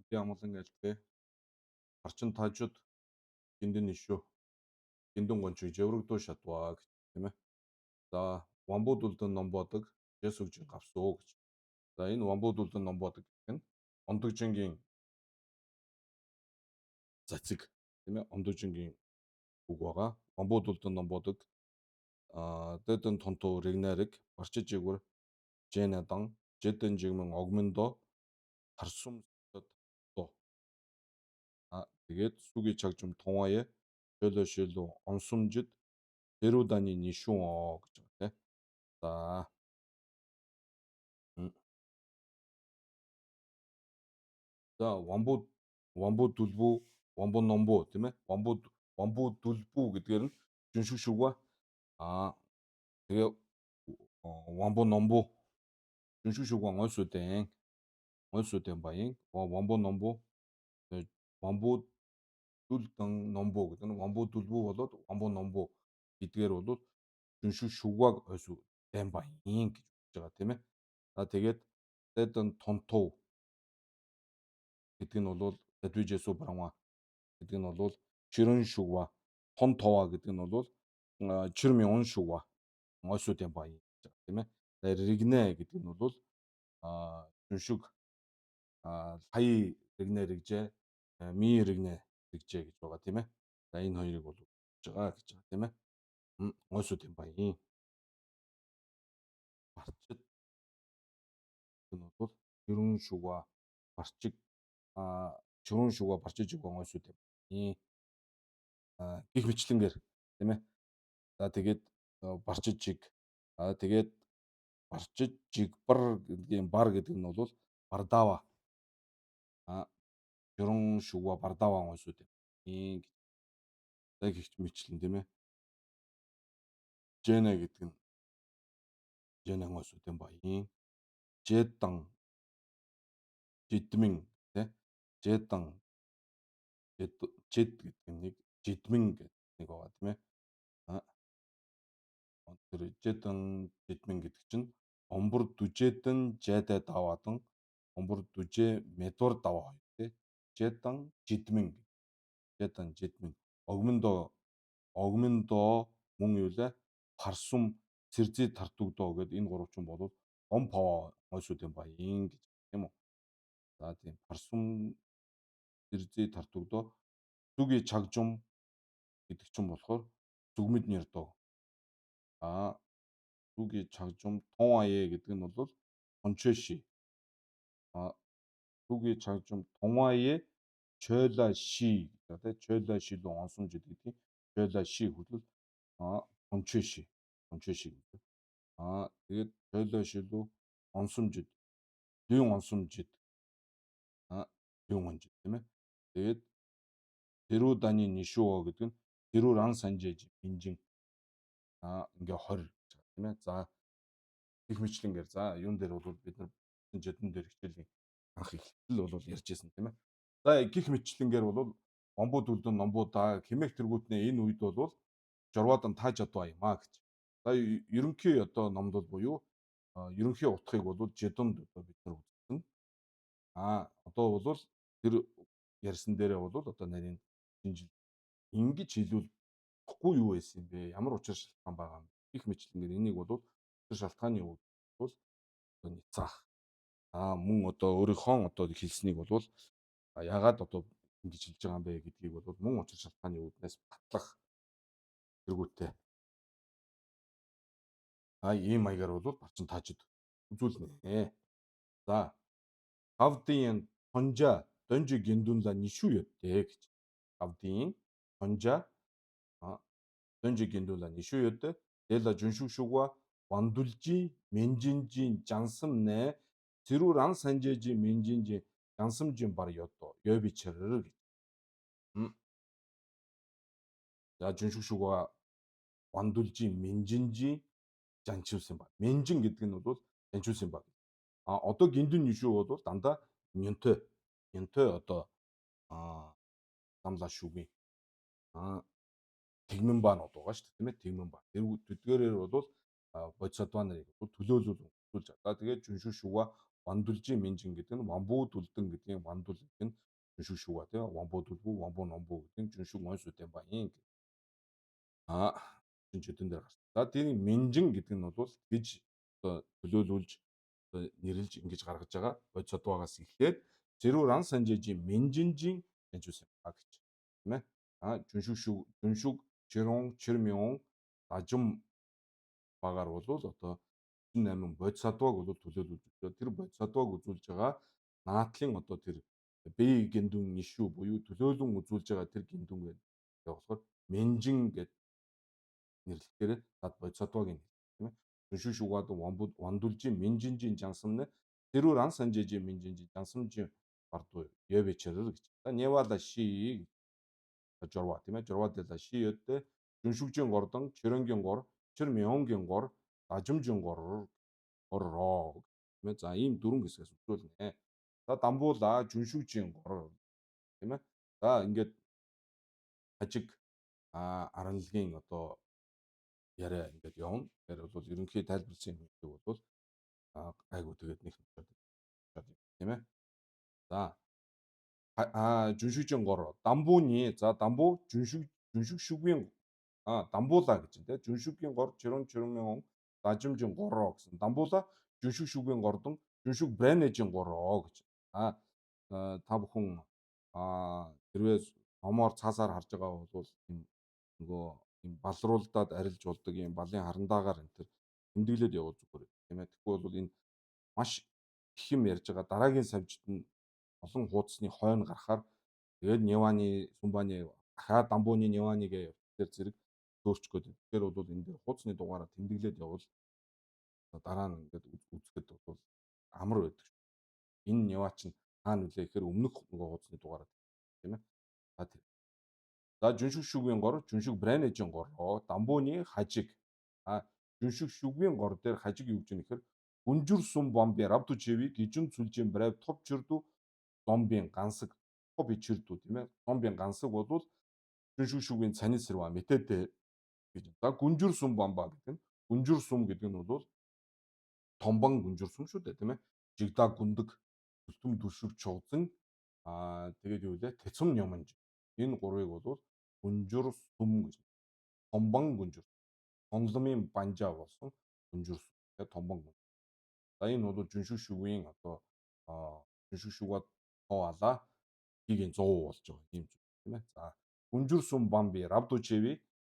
Өдий амгалан гэлтгээ. Барчин таажууд гиндэн ишүү. Гиндэн гончиг жеврэгдүү шатваа гэж тийм ээ. За вамбууд үлдэн номбодог Жесүгжин гавсуу гэж. За энэ вамбууд үлдэн номбодог гэх нь ондогжингийн цацэг тийм ээ, ондогжингийн үг байгаа. Вамбууд үлдэн номбодог дэдэн тонтуу регнарик барчижигүр жэнадан жэдэн жигмэн огмондо харсум до. Тэгээд сүги чагжим тунвае шөлө онсумжид дэрүүданы нишүүн оо гэж байгаа тийм. За. За вамбу дүлбүү, вамбу номбу тийм ээ. Вамбу дүлбүү гэдгээр нь жүншиг шүгва. Тэгээ вамбу номбу жүншиг шүгва ойсуудэн. Ойсуудэн баян вамбу номбу вамбу дүлдэн номбу гэдэг нь вамбу дүлбүү болоод вамбу номбу гэдгээр бол жүншиг шүгваг ойсуудэн баян гэж хэлж байгаа тийм ээ. За тэгээд тэдэн тунтуу гэдэг нь бол тэдвижесүү брамаа гэдэг нь бол чирэн шүгва, тон товаа гэдэг нь бол чирмион шүгва ойсуудын баян гэж байгаа тийм ээ. За ригнэ гэдэг нь бол жүншиг хай ригнэ ригжээ, ми ригнэ ригжээ гэж байгаа тийм ээ. За энэ хоёрыг бол үзэж байгаа гэж байгаа тийм ээ. Ойсуудын баян. Барчид нь бол чирэн шүгва барчиг чөрөн шүгва барчиж өгөн ойсууд юм. Гих мэтлэнгээр тийм ээ. За тэгээд барчиж жиг. Тэгээд барчиж жигбар гэдгийн бар гэдэг нь бол бардава. Чөрөн шүгва бардава ойсууд юм. За гих мэтлэн тийм ээ. Жэнэ гэдэг нь жэнэ ойсуудын баян. Жэдан жидмэн тий. Жэдан жид гэдэг нэг жидмэн гэдэг нэг байгаа тийм ээ. Тэр жэдан жидмэн гэдэг чинь омбор дүжэдэн жайдай даваадан омбор дүжээ медур даваа хоёр тий. Жэдан жидмэн жэдан жидмэн огмондо огмондо мөн юу лээ парсум цэрзий тартугдоо гэд энэ гурвчин бол гом пава ойсуудын баян гэж тийм үү. За тийм парсум цэрзий тартугдоо зүги чагжум гэдэг чинь болохоор зүгмэд нэрдөө. Зүги чагжум тун аяа гэдэг нь бол тунчэши. Зүги чагжум тун аяа чойла ши гэдэг тийм чойла ши лүү онсомж гэдэг тийм чойла ши хүртэл тунчэши тунчэши гэдэг. Тэгээд чойла ши лүү онсомжид лүүн онсомжид лүүн онжид тийм ээ. Тэгээд тэрүү даны нишүүо гэдэг нь тэрүү ран санжээж инжин ингээ 20 гэж байгаа тийм ээ. За их мэтлэнгээр за юун дээр бол бид нар жидэн дээр хичээлийн анх эхлэл бол ярьж байсан тийм ээ. За гих мэтлэнгээр бол омбууд үлдэн номбуудаа хэмээх тэргүүтнээ энэ үед бол жорваадан тааж чадваа юм а гэж. За ерөнхий одоо номдол буюу ерөнхий утгыг бол жидэнд одоо бид нар үзсэн. Одоо бол тэр ярьсан дээрээ бол одоо нарийн шинжил ингэж хэлвэл ихгүй юу байсан юм бэ? Ямар учир шалтгаан байгаа юм бэ? Их мэтлэнгээр энийг бол учир шалтгааны үед бол одоо ницаах. Мөн одоо өөрийнхөө одоо хэлснийг бол яагаад одоо ингэж хэлж байгаа юм бэ гэдгийг бол мөн учир шалтгааны үүднээс батлах тэргүүтээ. Ийм маягаар бол барчин таажид үзүүлнэ. За Гавдын тонжа донжи гиндүнла нишүү ёдэ гэж. Гавдын тонжа донжи гиндүнла нишүү ёдэ. Дэла жүншүг шүгва вандулжи менжинжин жансам нэ зэрүү ран санжээжи менжинжин жансамжин бар ёдо ёбичэр гэж. За жүншүг шүгва вандулжи менжинжин жанчивсан ба. Менжин гэдэг нь бол жанчивсан ба. Одоо гиндүн нишүү бол дандаа нянтой. Нянтой одоо замлаа шүгэн. Тэгмэн баанууд байгаа шүү дээ тийм ээ. Тэгмэн баа. Тэр тэдгээрээр бол бодисадва нарыг бол төлөөлөл үзүүлж байгаа. Тэгээд жүншүү шүгва Вандүлжийн минжин гэдэг нь вамбуу дүлдэн гэдгийн вандүл гэдэг нь жүншүг шүга тийм вамбуу дүлгүү вамбуу номбуу гэдэг нь жүншүг онсууд юм ба юм. А жинчүүдэн дээр гарсан. За тэрний минжин гэдэг нь бол гэж одоо төлөөлүүлж одоо нэрлж ингэж гаргаж байгаа бодисадвагаас эхлээд Зэрүү ран санжээжийн минжинжийн янжуулсан юм а гэж тийм ээ. А жүншүг шүг жүншүг чирон чирмион дажим багаар бол одоо 98 бодисадваг бол төлөөлүүлж байгаа. Тэр бодисадваг үзүүлж байгаа наадлын одоо тэр б гиндүн нишүү буюу төлөөлөн үзүүлж байгаа тэр гиндүн гэдэг болохоор минжин гэд нэрлэхээр над бодисадвагийн тийм ээ. Жүншүг шугаад вандулжийн минжинжийн жансамны тэрүү ран санжээжийн минжинжийн жансамжийн бардуу ёвэчэрэр гэж. За невала ши жорва тийм ээ. Жорва дэла ши ёдэ жүншүгжийн гордон чөрөнгийн гор чирмионгийн гор дажимжин гор горроо тийм ээ. За ийм дөрвөн хэсгээс үзүүлнэ. За дамбуула жүншүгжийн гор тийм ээ. За ингээд хажиг аранлагын одоо яриа ингээд явна. Тэгэхээр бол ерөнхий тайлбарласан юм шиг бол айгуу тэгээд нэг тийм ээ. За жүншүгжийн гор дамбууны за дамбуу жүншүг жүншүг шүгвийн дамбуула гэж тийм жүншүгийн гор чирүн чирмэн дажимжин гороо гэсэн. Дамбуула жүншүг шүгвийн гордон жүншүг брэнэжин гороо гэж. Та бүхэн хэрвээ номоор цаасаар харж байгаа бол юм нөгөө юм балруулдаад арилж болдог юм балын харандаагаар энэ төр тэмдэглээд явуул зүгээр тийм ээ. Тэгэхгүй бол энэ маш их юм ярьж байгаа дараагийн савжид нь олон хуудасны хойно гарахаар тэгээд Ниваны Сумбаны дахиад Дамбууны Ниваны гэ явцдэр зэрэг төөрчих гээд. Тэгэхээр бол энэ дээр хуудасны дугаараа тэмдэглээд явбал дараа нь ингээд үзэхэд бол амар байдаг шүү. Энэ Нива чинь хаана үлээ гэхээр өмнөх нөгөө хуудасны дугаараа тийм ээ. За тэр. За жүншүг шүгвийн гор, жүншүг брэнэжин гор, дамбууны хажиг. А жүншүг шүгвийн гор дээр хажиг юу гэж юм гэхээр гүнжүр сум бомби равдучеви гижүн цүлжин брав топ чирдүү зомбийн гансаг топ ичирдүү тийм ээ. Зомбийн гансаг бол жүншүг шүгвийн цанид сэрва мэтэдэ гэж. За гүнжүр сум бомба гэдэг нь гүнжүр сум гэдэг нь бол томбон гүнжүр сум шүү дээ тийм ээ. Жигда гүндэг зүлтүм дүршиг чугзан тэгээд юу лээ тэцэм няманж. Энэ гурвыг бол гүнжүр сум гэж. Томбон гүнжүр. Тонломын банжаа болсон гүнжүр сум. Тэгээд томбон гүнжүр. За энэ бол жүншүг шүгвийн одоо жүншүг шүгва тоо алаа гийн 100 болж байгаа юм зүйл тийм ээ. За гүнжүр сум бамби равдучеви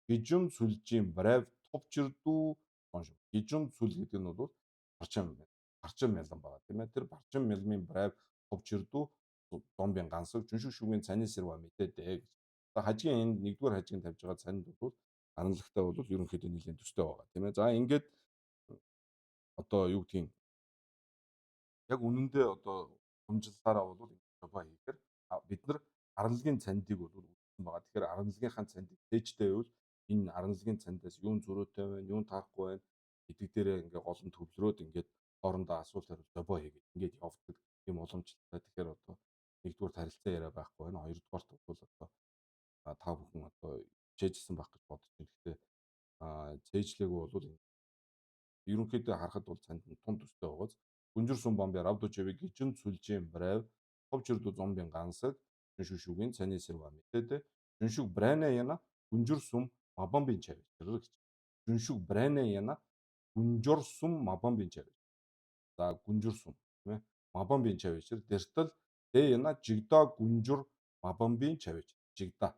гижүм сүлжийн брав товчирдүү гонш. Гижүм сүл гэдэг нь бол барчим барчим мялан байгаа тийм ээ. Тэр барчим мялмын брав товчирдүү зомбийн гансаг жүншүг шүгвийн цанин сэрва мэдээдэ гэж. За хажгийн энд нэгдүгээр хажгийн тавьж байгаа цанинд бол аранлагтай бол ерөнхийдөө нэлийн төстэй байгаа тийм ээ. За ингээд одоо юу гэдгийг яг үнэндээ одоо хумжлалаараа бол жобоо хийхээр бид нар аранлагын цандыг бол үзсэн байгаа. Тэгэхээр аранлагынхаа цандыг тээжтэй байвал энэ аранлагын цандаас юун зөрүүтэй байна, юун таарахгүй байна гэдэг дээрээ ингээ гол нь төвлөрөөд ингээд хоорондоо асуулт хариулт жобоо хийгээд ингээд явдаг юм уламжлалтай. Тэгэхээр одоо нэгдүгээр харилцаа яриа байхгүй байна. Хоёрдугаарт бол одоо та бүхэн одоо чэйжсэн байх гэж бодож байна. Гэхдээ цээжлээгүй бол ерөнхийдөө харахад бол цанд нь тун төстэй байгааз гүнжир сум бомби равдучеви гижин цүлжин брав товчрдүү зомбийн гансаг жүншүг шүгийн цаны сэрва мэтэдэ жүншүг брайна яна гүнжир сум мабамбин чавь гэж. Жүншүг брайна яна гүнжор сум мабамбин чавь. За гүнжир сум тийм ээ мабамбин чавь дэртэл дэ яна жигда гүнжүр мабамбин чавь жигда.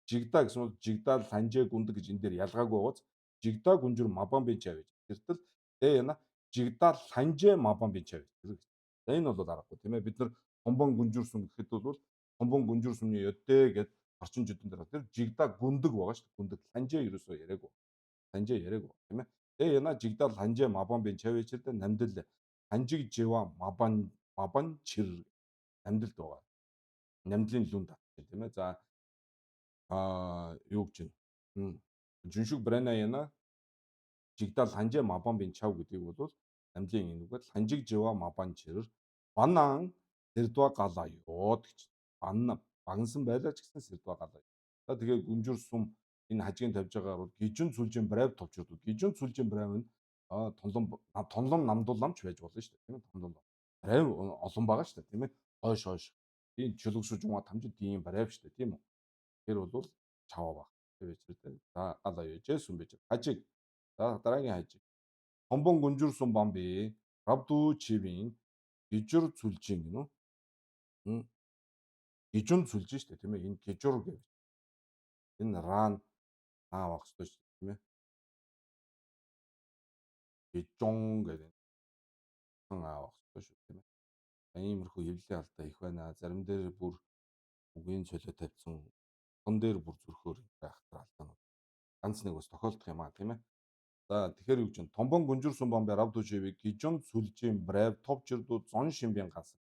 Жигда гэсэн бол жигда ланжээ гүндэг гэж энэ дээр ялгаагүй байгааз жигда гүнжүр мабамбин чавь дэртэл дэ яна жигда ланжээ мабамбин чавь. За энэ бол аргагүй тийм ээ бид нар томбон гүнжүр сүм гэхэд бол томбон гүнжүр сүмний ёдэ гэд орчин жидэн дээр тэр жигда гүндэг байгаа шүү дээ. Гүндэг ланжээ ерөөсөө яриаггүй. Ланжээ яриаггүй тийм ээ. Дэ яна жигда ланжээ мабамбин чавь чирдэ намдал ханжиг жива мабан мабан чир намдалд байгаа. Намдлын лүн татчих тийм ээ. За юу гэж байна. Жүншүг брана яна жигдал ханжээ мабан бин чав гэдгийг бол намдлын энэ үгээр ханжиг жива мабан чир банан сэрдва галаа ёод гэж. Банна багнсан байлаа ч гэсэн сэрдва галаа. За тэгээ гүнжүр сум энэ хажигын тавьж байгаагаар бол гижүн цүлжин брав товчрдог. Гижүн цүлжин брав нь тунлам тунлам намдууламч байж болно шүү дээ тийм ээ тунлам. Барай олон байгаа шүү дээ, тийм ээ. Хойш хойш. Тийм чөлөгшөж юм тамжид ийм барай шүү дээ, тийм үү? Тэр бол чаваа баг. Тэр вечэр. За галаа юужээ сүм бэж. Хажиг. За дараагийн хажиг. Хомбон гүнжүрсэн бамби рабду чивийн гижүр цүлжин гинүү. Гижүн цүлжин шүү дээ, тийм ээ. Энэ гижүр гэж. Энэ раан аа байх ёстой шүү дээ, тийм ээ. Гижүн гэдэг аа байх ёстой шүү, тийм ээ. Иймэрхүү хэвлэлийн алдаа их байна. Зарим дээр бүр үгийн цолио тавьсан. Тон дээр бүр зүрхөөр байх алдаанууд. Ганц нэг бас тохиолдох юм аа, тийм ээ. За тэгэхээр юу гэж вэ? Томбон гүнжүрсэн бомбе равдуживиг гижон сүлжийн брев тов жирдүү зон шимбийн гансаг.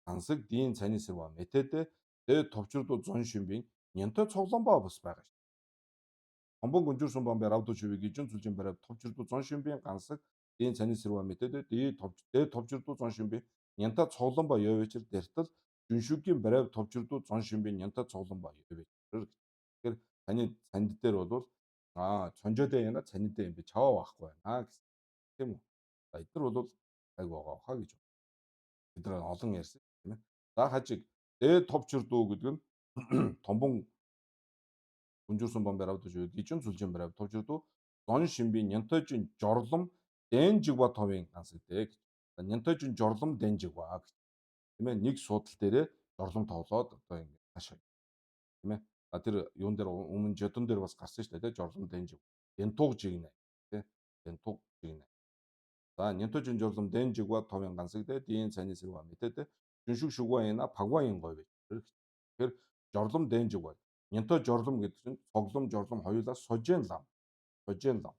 Гансаг дийн цаны сэрва мэтэдэ дэ товчрдуу зон шимбийн нянтой цогломбоо бас байгаа шүү. Томбон гүнжүрсэн бомбе равдуживиг гижон сүлжийн брев тов жирдүү зон шимбийн гансаг дийн цаны сэрва мэтэдэ дэ товч дэ товчрдуу зон шимбийн нянта цогломбоо ёвэчэр дэртэл жүншүгийн брев товчрдуу зон шимбийн нянта цогломбоо ёвэчэр. Тэгэхээр таны санд дээр бол аа цонжоодээ яна цанидээ юм би чаваа байхгүй байна гэсэн. Тийм үү? За эдгээр бол айг байгаа хаа гэж. Бид нар олон ярьсан, тийм ээ. За хажиг дээд товчрдуу гэдэг нь томбон гүнжүрсэн бомб баравдаж юу гижин сүлжин барав товчрдуу зон шимби нянтойжин жорлом дэнжигва товын ганс гэдэг. За нянтойжин жорлом дэнжигва гэж. Тийм ээ, нэг суудал дээрээ жорлом тоглоод одоо ингэ цаашаа. Тийм ээ. А тэр юун дээр өмнө жодон дээр бас гарсан шүү дээ, жорлом дэнжиг. Янтуг жигнэ, тий. Янтуг жигнэ. За нянтойжин жорлом дэнжигва товын гансаг дээ дийн цаны сэрва мэдээ дээ. Жүншүг шүгва яна пагва ин гой гэж. Тэгэхээр жорлом дэнжигва. Нянтой жорлом гэдэг чинь цоглом жорлом хоёулаа сожен лам. Сожен лам.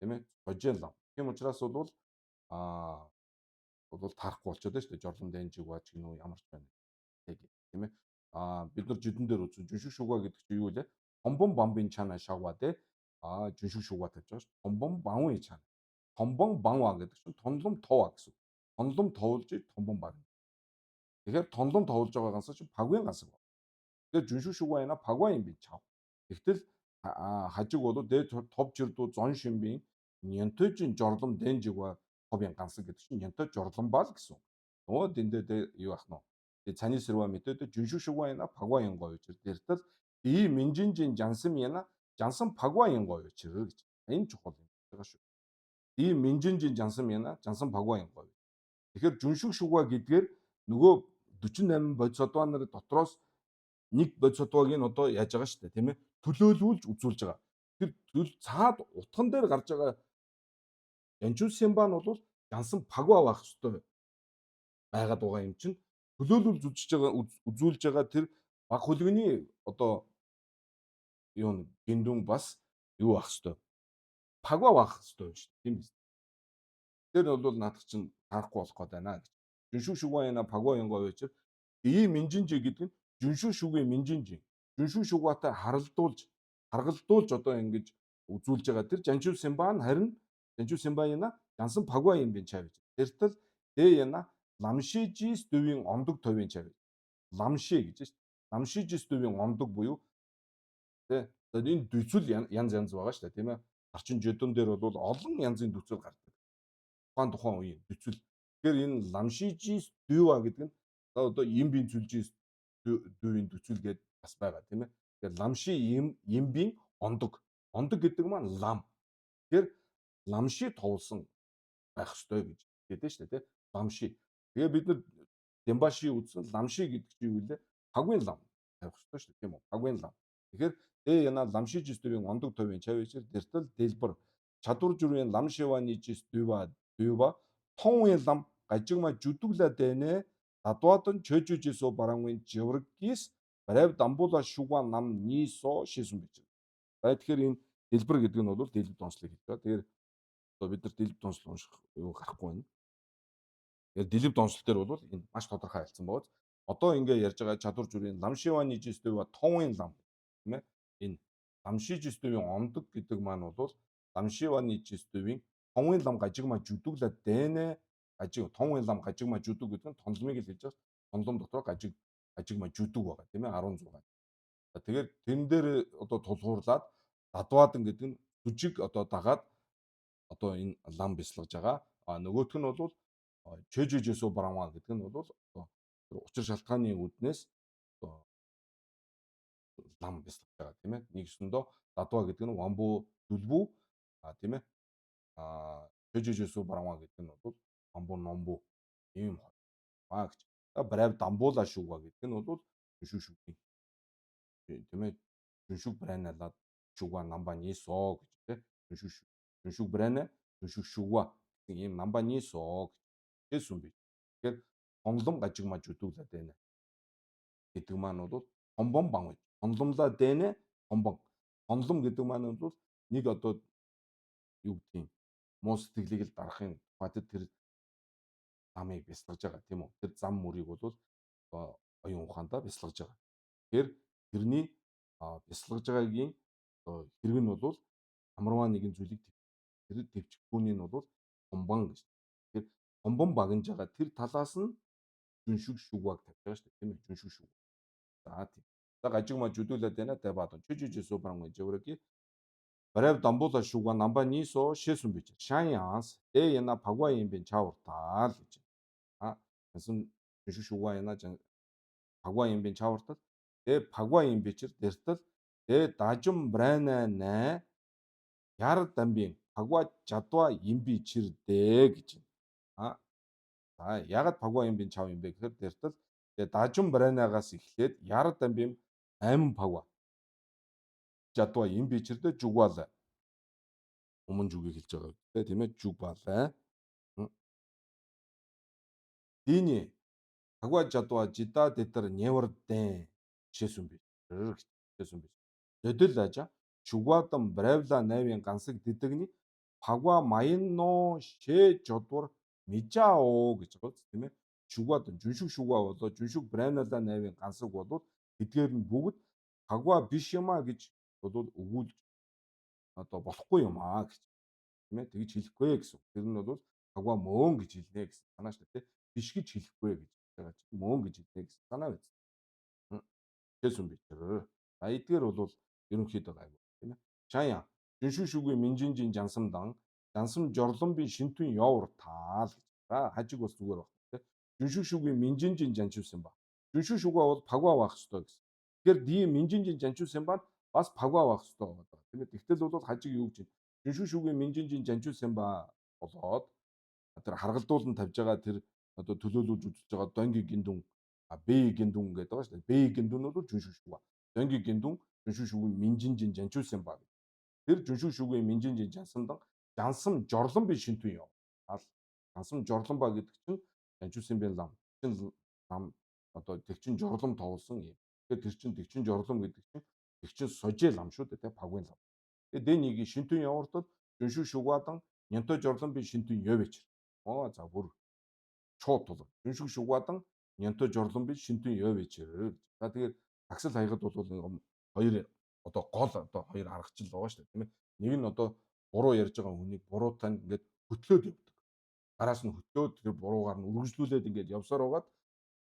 Тийм ээ? Сожен лам. Тийм учраас бол аа бол таарахгүй болчиход байна шүү дээ. Жорлом дэнжигва ч гэнүү ямар ч байна. Тийм ээ? Аа бид нар жидэн дээр үзсэн жүншиг шуга гэдэг чинь юу вэ? Томбон бамбын чана шавга те. Аа жүншиг шуга тавьж байгаа шүү. Томбон бамын чана. Томбон бамва гэдэг чинь тунлам това гэсэн. Тунлам товлж томбон баг. Тэгэхээр тунлам товлж байгаа гансаг чинь пагвын гансаг байна. Тэгэхээр жүншиг шуга яна пагва юм би чав. Тэгтэл хажиг бол дээд тов жирдүү зон шимбийн нянтойжин жорлом дэнжигва товын гансаг гэдэг чинь нянтой жорлом бал гэсэн. Нөгөө дэндээ юу ах нь цаны сэрва мэдээд жүншиг шугва яна пагва ин гоё учир дэртэл и минжинжин жансам яна жансан пагва ин гоё учир гэж. Энэ чухал юм байгаа шүү. И минжинжин жансам яна жансан пагва ин гоё. Тэгэхээр жүншиг шугва гэдгээр нөгөө 48 бодисодва нар дотроос нэг бодисодвагийн одоо яаж байгаа шүү дээ, тийм ээ? Төлөөлүүлж үзүүлж байгаа. Тэр төл цаад утган дээр гарч байгаа Янчулсимба нь бол жансан пагва байх ёстой байгаад байгаа юм чинь төлөөлөл үзэж байгаа үзүүлж байгаа тэр баг хөлгөний одоо юу гиндүн бас юу байх хэвээр пагва байх хэвээр юм шүү дээ, тийм биз. Тэр бол наадах чинь таарахгүй болох гээд байна гэж. Жүншүү шүгва яна пагва янгоо вечер ийм минжинжи гэдэг нь жүншүү шүгийн минжинжи. Жүншүү шүгватай харалдуулж харгалдуулж одоо ингэж үзүүлж байгаа тэр жанчуу симбан харин жанчуу симба яна гансан пагва юм бин чавж. Тэртэл дэ яна ламшижис дөвийн ондог товын чав. Ламши гэж шүү дээ. Ламшижис дөвийн ондог буюу тэ энэ дөцөл янз янз байгаа шүү дээ, тийм ээ. Арчин жодон дээр бол олон янзын дөцөл гардаг. Тухайн тухайн үеийн дөцөл. Тэгэхээр энэ ламшижис дүүва гэдэг нь одоо имбийн зүлжис дүүвийн дөцөл гэдээ бас байгаа, тийм ээ. Тэгэхээр ламши им имбийн ондог. Ондог гэдэг маань лам. Тэгэхээр ламши товлсон байх ёстой гэж хэлдэг шүү дээ, тийм. Ламши. Тэгээ бид нар Дембаши үзсэн ламши гэдэг чинь юу вэ? Пагвын лам тавих ёстой шүү дээ, тийм үү? Пагвын лам. Тэгэхээр дэ яна ламшижис дүүвийн ондог товын чавичэр дэртэл дэлбэр чадвар зүрийн ламшива нижис дүүва дүүва тонвын лам гажигма жүдүгла дэнэ дадвадан чөжүжисо барангын живргис барайв дамбула шуга нам нисо шийсэн бич. За тэгэхээр энэ дэлбэр гэдэг нь бол дэлбэр донслыг хэлж байгаа. Тэгэхээр одоо бид нар дэлбэр донсол унших юу гарахгүй байна. Тэгэхээр дэлбэр донсол дээр бол энэ маш тодорхой альцсан бооз. Одоо ингээ ярьж байгаа чадвар зүрийн ламшива нижис дүүва тонвын лам, тийм ээ. Энэ ламшижис дүүвийн ондог гэдэг маань бол ламшива нижис дүүвийн тонвын лам гажигма жүдүгла дэнэ гажиг тонвын лам гажигма жүдүг гэдэг нь тонломыг л хэлж байгаа. Тонлом дотор гажиг гажигма жүдүг байгаа, тийм ээ, 16. За тэгэхээр тэн дээр одоо тулгуурлаад дадваадан гэдэг нь сүжиг одоо дагаад одоо энэ лам бясалгаж байгаа. А нөгөөх нь бол Чөжөжөөсөө барамгаа гэдэг нь бол одоо учир шалтгааны үүднээс одоо лам бясалгаж байгаа, тийм ээ. Нэгсэндөө дадва гэдэг нь вамбу дүлбүү, тийм ээ. Чөжөжөөсөө барамгаа гэдэг нь бол вамбу номбу ийм хоёр гэж. Барайв дамбуула шүүга гэдэг нь бол шүшүү шүгний, тийм ээ. Жүншүг брайналаад шүга намба нисо гэж, тийм. Жүншүг жүншүг брайна жүншүг шүга гэсэн ийм намба нисо гэж хэлсэн би. Тэгэхээр тонлом гажигма жүдүүлээд байна гэдэг маань бол томбон бан гэж. Тонломлаа дэнэ томбон. Тонлом гэдэг маань бол нэг одоо юу гэдгийг муу сэтгэлийг л дарахын тухайд тэр замыг бясалгаж байгаа, тийм үү? Тэр зам мөрийг бол оюун ухаандаа бясалгаж байгаа. Тэгэхээр тэрний бясалгаж байгаагийн одоо хэрэг нь бол ямарваа нэгэн зүйлийг тэр төвчгүүний нь бол томбон гэж. Тэгэхээр томбон багнаж байгаа тэр талаас нь жүншүг шүгваг тавьж байгаа шүү дээ, тийм ээ? Жүншүг шүг. За, тийм. За, гажигма жүдүүлээд байна тэбадон чүжүжи субран жеврэки барав дамбула шүга намба нисо шэсүн бич шан янс дэ яна пагва юм бин чавартаал гэж. А гэсэн жүншүг шүга яна пагва юм бин чавартал дэ пагва юм бичэр дэртэл дэ дажим брайна нэ яр дамбин пагва жадва юм би чирдэ гэж. А за, ягаад пагва юм бин чав юм бэ гэхээр дэртэл дэ дажим брайнагаас эхлээд яр дамбин 8 пагва жадва юм би чирдэ жугвал өмнө жүгийг хэлж байгаа, тийм ээ, жугвал дини пагва жадва жида дэдэр невэрдэн шээсэн би шээсэн би дөдөл ажа чугвадан бравла 8-ын гансаг дидэгний пагва маяно шээ жодвор мижао гэж байгаа, тийм ээ. Чугвадан жүншүг шугва болоо жүншүг бранала 8-ын гансаг болвол эдгээр нь бүгд пагва биш юмаа гэж бол өгүүлж одоо болохгүй юм аа гэж, тийм ээ, тэгж хэлэхгүй гэсэн. Тэр нь бол пагва мөн гэж хэлнэ гэсэн санаа шүү дээ. Биш гэж хэлэхгүй гэж байгаа чинь мөн гэж хэлнэ гэсэн санаа биз. Тэсэн би тэр. А эдгээр бол ерөнхийдөө гайгүй, тийм ээ. Чаяа жүншүү шүгүй минжинжин жансамдан жансам жорлон би шинтүн явуур таал гэж. За, хажиг бас зүгээр баг, тийм. Жүншүү шүгүй минжинжин жанчивсан ба. Жүншүү шүгөө бол пагва байх ёстой гэсэн. Тэгэхээр ди минжинжин жанчивсан ба бас пагва байх ёстой байгаа. Тийм ээ. Тэгтэл бол хажиг юу гэж жүншүү шүгүй минжинжин жанчивсан ба болоод тэр харгалдуулан тавьж байгаа тэр одоо төлөөлүүлж үзэж байгаа донги гиндүн Б гиндүн гэдэг байгаа шүү дээ. Б гиндүн бол жүншүү шүгөө. Донги гиндүн жүншүү шүгүй минжинжин жанчуулсан ба. Тэр жүншүү шүгүй минжинжин жансамдан жансам жорлон би шинтүн яв. Ал жансам жорлон ба гэдэг чинь жанчуулсан би лам. Чин лам одоо тэгчин жорлом товлсон юм. Тэгэхээр тэр чинь тэгчин жорлом гэдэг чинь тэгчин сожээ лам шүү дээ, тэ пагвын лам. Тэгээ дэ нэг шинтүн явартад жүншүү шүгвадан нянто жорлон би шинтүн явээч. Оо, за, бүр шууд тул. Жүншүү шүгвадан нянто жорлон би шинтүн явээч. За, тэгээд таксил хаягд бол хоёр одоо гол одоо хоёр аргачлал байгаа шүү дээ, тийм ээ. Нэг нь одоо буруу ярьж байгаа хүнийг буруутай нь ингээд хөтлөөд явдаг. Гараас нь хөтлөөд тэр буруугаар нь үргэлжлүүлээд ингээд явсаар байгаад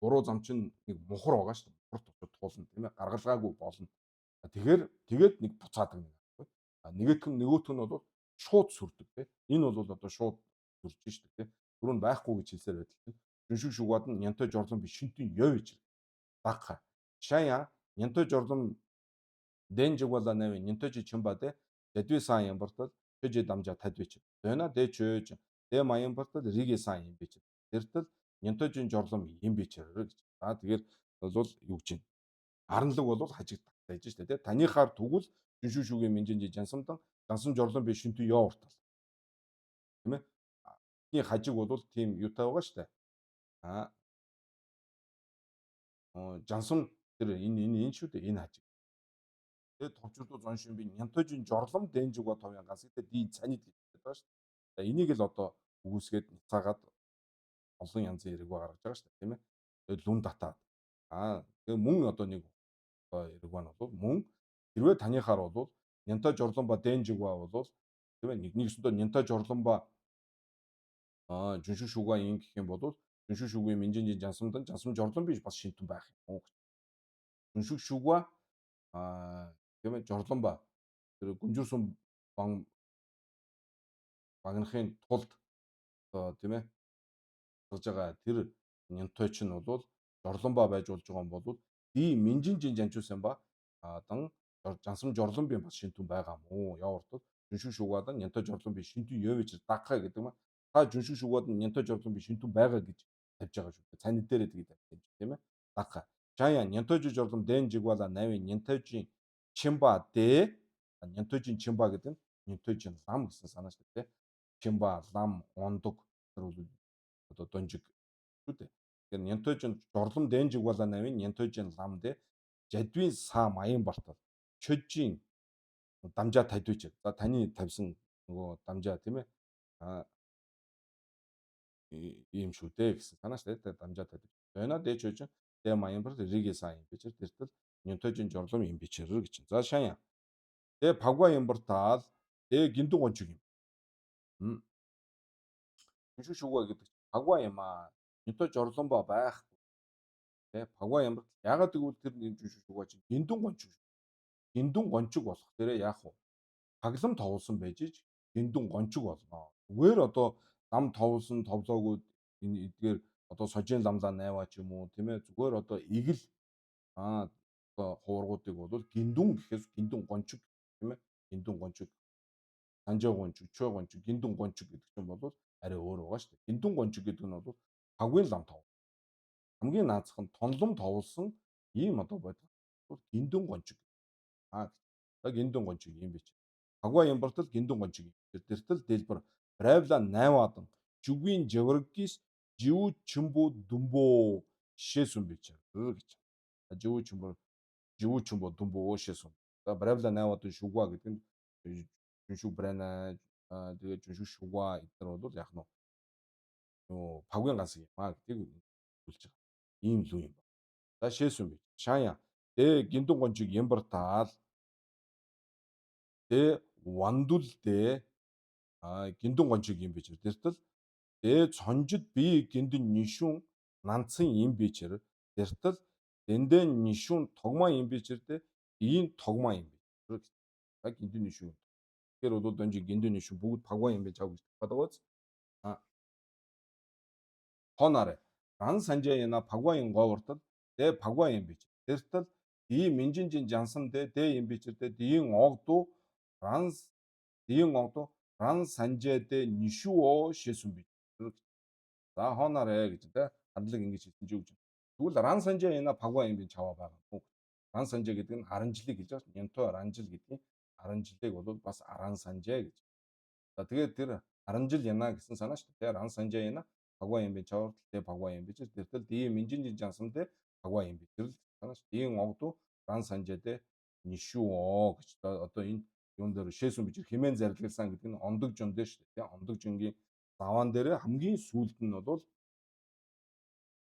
буруу зам чинь нэг мухар байгаа шүү дээ. Мухар тушаад туулна, тийм ээ. Гаргалгаагүй болно. Тэгэхээр тэгээд нэг буцаадаг нэг байхгүй. А нэгэтх нь нөгөөх нь бол шууд сүрдэг, тийм. Энэ бол одоо шууд сүрж шүү дээ, тийм. Түрүүн байхгүй гэж хэлсээр байдал чинь жүншиг шугаад нь нянтой жорлон би шинтэн ёвж багха. Шая нянтой жорлон дэнжигвала 8 нянтожи чимбаде дэдви сан ямбартал чөжи дамжа тадвич. Дэна дэ чөж дэ маян бартал риги сан юм бич. Тэртэл нянтожин жорлон юм бич гэж. За, тэгэхээр бол юу гэж юм. Аранлаг бол хажиг байж штэ, тэ. Таныхаар тэгвэл жүншүү шүгийн минжинжи жансамдан жансам жорлон би шинтэн ёо уртал. Тийм ээ. Эхний хажиг бол тийм юутай байгаа штэ. А жансам тэр энэ энэ энэ шүү дээ, энэ хажиг. Тэгээд товчрдуу зон шин би нянтожин жорлом дэнжуга товян гасэгтэй ди цанид гэж байгаа шүү дээ. За, энийг л одоо үгүйсгээд ницаагаад олон янзын эрэг гаргаж байгаа шүү дээ, тийм ээ. Тэгээд лүн татаад. Аа, тэгээ мөн одоо нэг одоо эрэг маань бол мөн хэрвээ таныхаар бол нянта жорлон ба дэнжуга бол, тийм ээ, нэг нэгсэндээ нянта жорлон ба жүншүү шуга ин гэх юм бол жүншүү шүгийн минжинжин жансамдан жансам жорлон биш бас шинтэн байх юм уу. Жүншүү шуга тийм ээ жорлон ба тэр гүнжирсэн бан багнахын тулд одоо, тийм ээ. дагж байгаа тэр нянтой чинь бол жорломба байж болж байгаа юм бол ди минжин жин жанчуусан ба дан жансам жорломбын бас шинтүн байгаа мó явортол жүншиг шугаадан нянтой жорломбын шинтүн ёвэж дагха гэдэг маань та жүншиг шугаадан нянтой жорломбын шинтүн байгаа гэж тавьж байгаа шүү дээ. Цааны дээрээ тэгээд тавьж тийм ээ. Дагха. Чаяа нянтойжи жорлом дэн жигвала 80 нянтойжин чимба дэ нянтойжин чимба гэдэг нь нянтойжин лам гэсэн санаа шүү дээ. Чимба, лам, ондог тэр бол одоо донжиг шүү дээ. Тэгэхээр нянтойжин жорлом дэн жигвала 80 нянтойжин лам дэ жадвын са маян бартал чөжийн дамжаа тадвич. За таны тавьсан нөгөө дамжаа тийм ээ. А ийм шүү дээ гэсэн санаа шүү дээ. Дамжаа тадвич. Байна дэ чөжин дэ маян барт риги са юм бичэр тэртэл нянтойжин жорлом юм бичэр гэж. За шаяа. Дэ пагва юм бартал дэ гиндүн гончиг юм. Жүшүү шүгва гэдэг пагва юм аа. Нянтой жорлом ба байхгүй. Тэ пагва юм бартал ягаад гэвэл тэр жүшүү шүгва чинь гиндүн гончиг. Гиндүн гончиг болох дээрээ яах вэ? Паглам товлсон байж ич гиндүн гончиг болно. Зүгээр одоо лам товлсон товлоогүй энэ эдгээр одоо сожин ламлаа найваа ч юм уу тийм ээ зүгээр одоо игэл одоо хуургуудыг бол гиндүн гэхээс гиндүн гончиг тийм ээ гиндүн гончиг санжаа гончиг, чой гончиг, гиндүн гончиг гэдэг чинь бол арай өөр байгаа шүү дээ. Гиндүн гончиг гэдэг нь бол пагвын лам тов. Хамгийн наазах нь тонлом товлсон ийм одоо байдал бол гиндүн гончиг. За гиндүн гончиг юм биш. Пагва юм бартал гиндүн гончиг. Тэртэл дэлбэр правила 8 адан жүгвийн жавргис живүү чимбүү дүмбөө шээсүн бич гэж. Живүү чимбүү живүү чимбүү дүмбөө шээсүн. За правила 8 адан шүгва гэдэг нь жүншүг брана тэгээ жүншүг шүгва эдгээр бол яг нь нөгөө пагвын ганц юм аа гэдгийг хүлж байгаа. Ийм лүү юм ба. За шээсүн бич. Шаая. Дэ гиндүн гончиг ямбартаал дэ вандул дэ гиндүн гончиг юм бичэр. Тэртэл дэ цонжид би гиндүн нишүүн нанцын юм бичэр. Тэртэл дэндэн нишүүн тогмаа юм бичэр дэ ийм тогмаа юм бичэр. За гиндүн нишүүн. Тэгэхээр бол донжи гиндүн нишүүн бүгд пагва юм байж ав гэж бодгооц. Хонарэ ран санжаяна пагва юм говортол дэ пагва юм бичэр. Тэртэл ийм минжинжин жансан дэ дэ юм бичэр дэ дийн огду ран дийн огду ран санжэдэ нишүүо шээсүн бич. За хонарэ гэж тэ хандлага ингэж хэлсэн чи юу гэж. Тэгвэл ран санжэ яна пагва юм би чаваа байгаа юм. Ран санжэ гэдэг нь аранжлыг хэлж байгаа. Нянтой аранжил гэдгийг аранжлыг бол бас аран санжэ гэж. За тэгээд тэр аранжил яна гэсэн санаа шүү дээ. Ран санжэ яна пагва юм би чаваа тэ пагва юм би. Тэртэл дийн минжин жансам тэ пагва юм би. Тэр санаа шүү. Дийн огду ран санжэдэ нишүүо гэж одоо энэ юун дээр шээсүн бичир химэн зарилгалсан гэдэг нь ондог жон дээр шүү дээ. Ондог жонгийн заваан дээр хамгийн сүүлд нь бол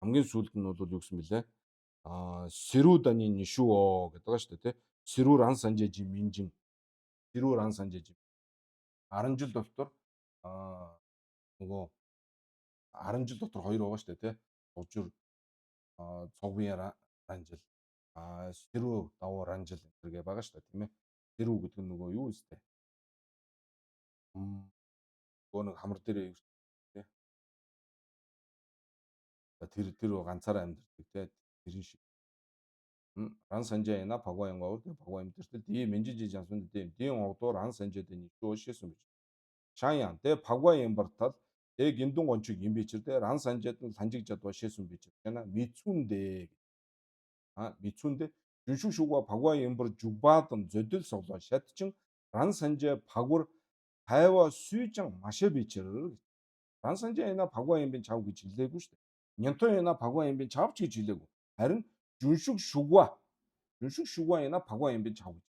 юу гэсэн бэлээ? Сэрүүданы нишүүо гэдэг байгаа шүү дээ, тий. Сэрүүр ан санжээжи минжин. Сэрүүр ан санжээжи. 10 жил дотор нөгөө 10 жил дотор хоёр байгаа шүү дээ, тий. Бужир цугвын ранжил, сэрүү давуу ранжил энэ байгаа шүү дээ, тийм ээ. Сэрүү гэдэг нь нөгөө юу үстэй? Нөгөө нэг хамар дээр тий. Тэр ганцаараа амьдардаг тий. Тэрэн шиг. Ран санжаа пагва юм гоо пагва юм тэртэл ди минжиж жансун ди дин огдоор ран санжаа дэний шөөшөөсөн бич. Шаян тэ пагва юм бартал тэ гиндүн гончиг юм бичэр тэ ран санжаад нь ланжиг жадва шээсэн бичэр. Яна мицүндэ. Мицүндэ жүншүг шугва пагва юмбар жугбадан зөдөл соглоо шатчин ран санжаа пагвар хайва сүйжан машаа бичэр. Ран санжаа яна пагва юм бин чав гэж хэлээгүй шүү дээ. Нянто яна пагва юм бин чавч гэж хэлээгүй. Харин жүншүг шугва яна пагва юм бин чав гэж.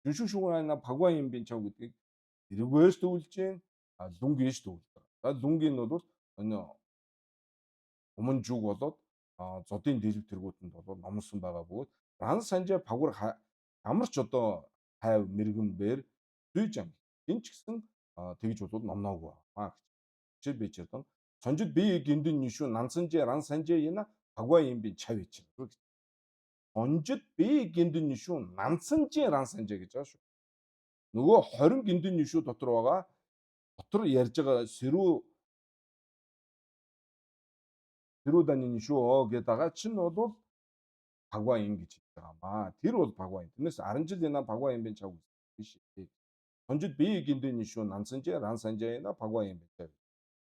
Жүншүг шугва яна пагва юм бин чав гэдгийг эргээрс төвлөж гин лүнгээс төвлөж байгаа. За лүнгийн нь бол энэ уман жүг болоод зодын дэлб тэргүүтэнд бол номлосон байгаа бөгөөд ран санжаа пагвар ямар ч одоо хайв мэрэгэн бээр зүйж ам. Энэ ч гэсэн тэгж бол номноогүй байгаа гэж. Жишээ би чирдэн сонжид би гиндэн нишүү нансанжээ ран санжээ яна пагва юм би чав ич. Сонжид би гиндэн нишүү нансанжээ ран санжээ гэж байгаа шүү. Нөгөө 20 гиндэн нишүү дотор байгаа дотор ярьж байгаа сэрүү Тэрүүданы шүү оо гэдэг байгаа чинь бол багва ин гэж хэлж байгаа маа. Тэр бол багва ин. Тэрнээс 10 жил энэ багва ин бен чав биш. Тонжид би гиндэн шүү нансанжээ ран санжаа багва ин бен чав.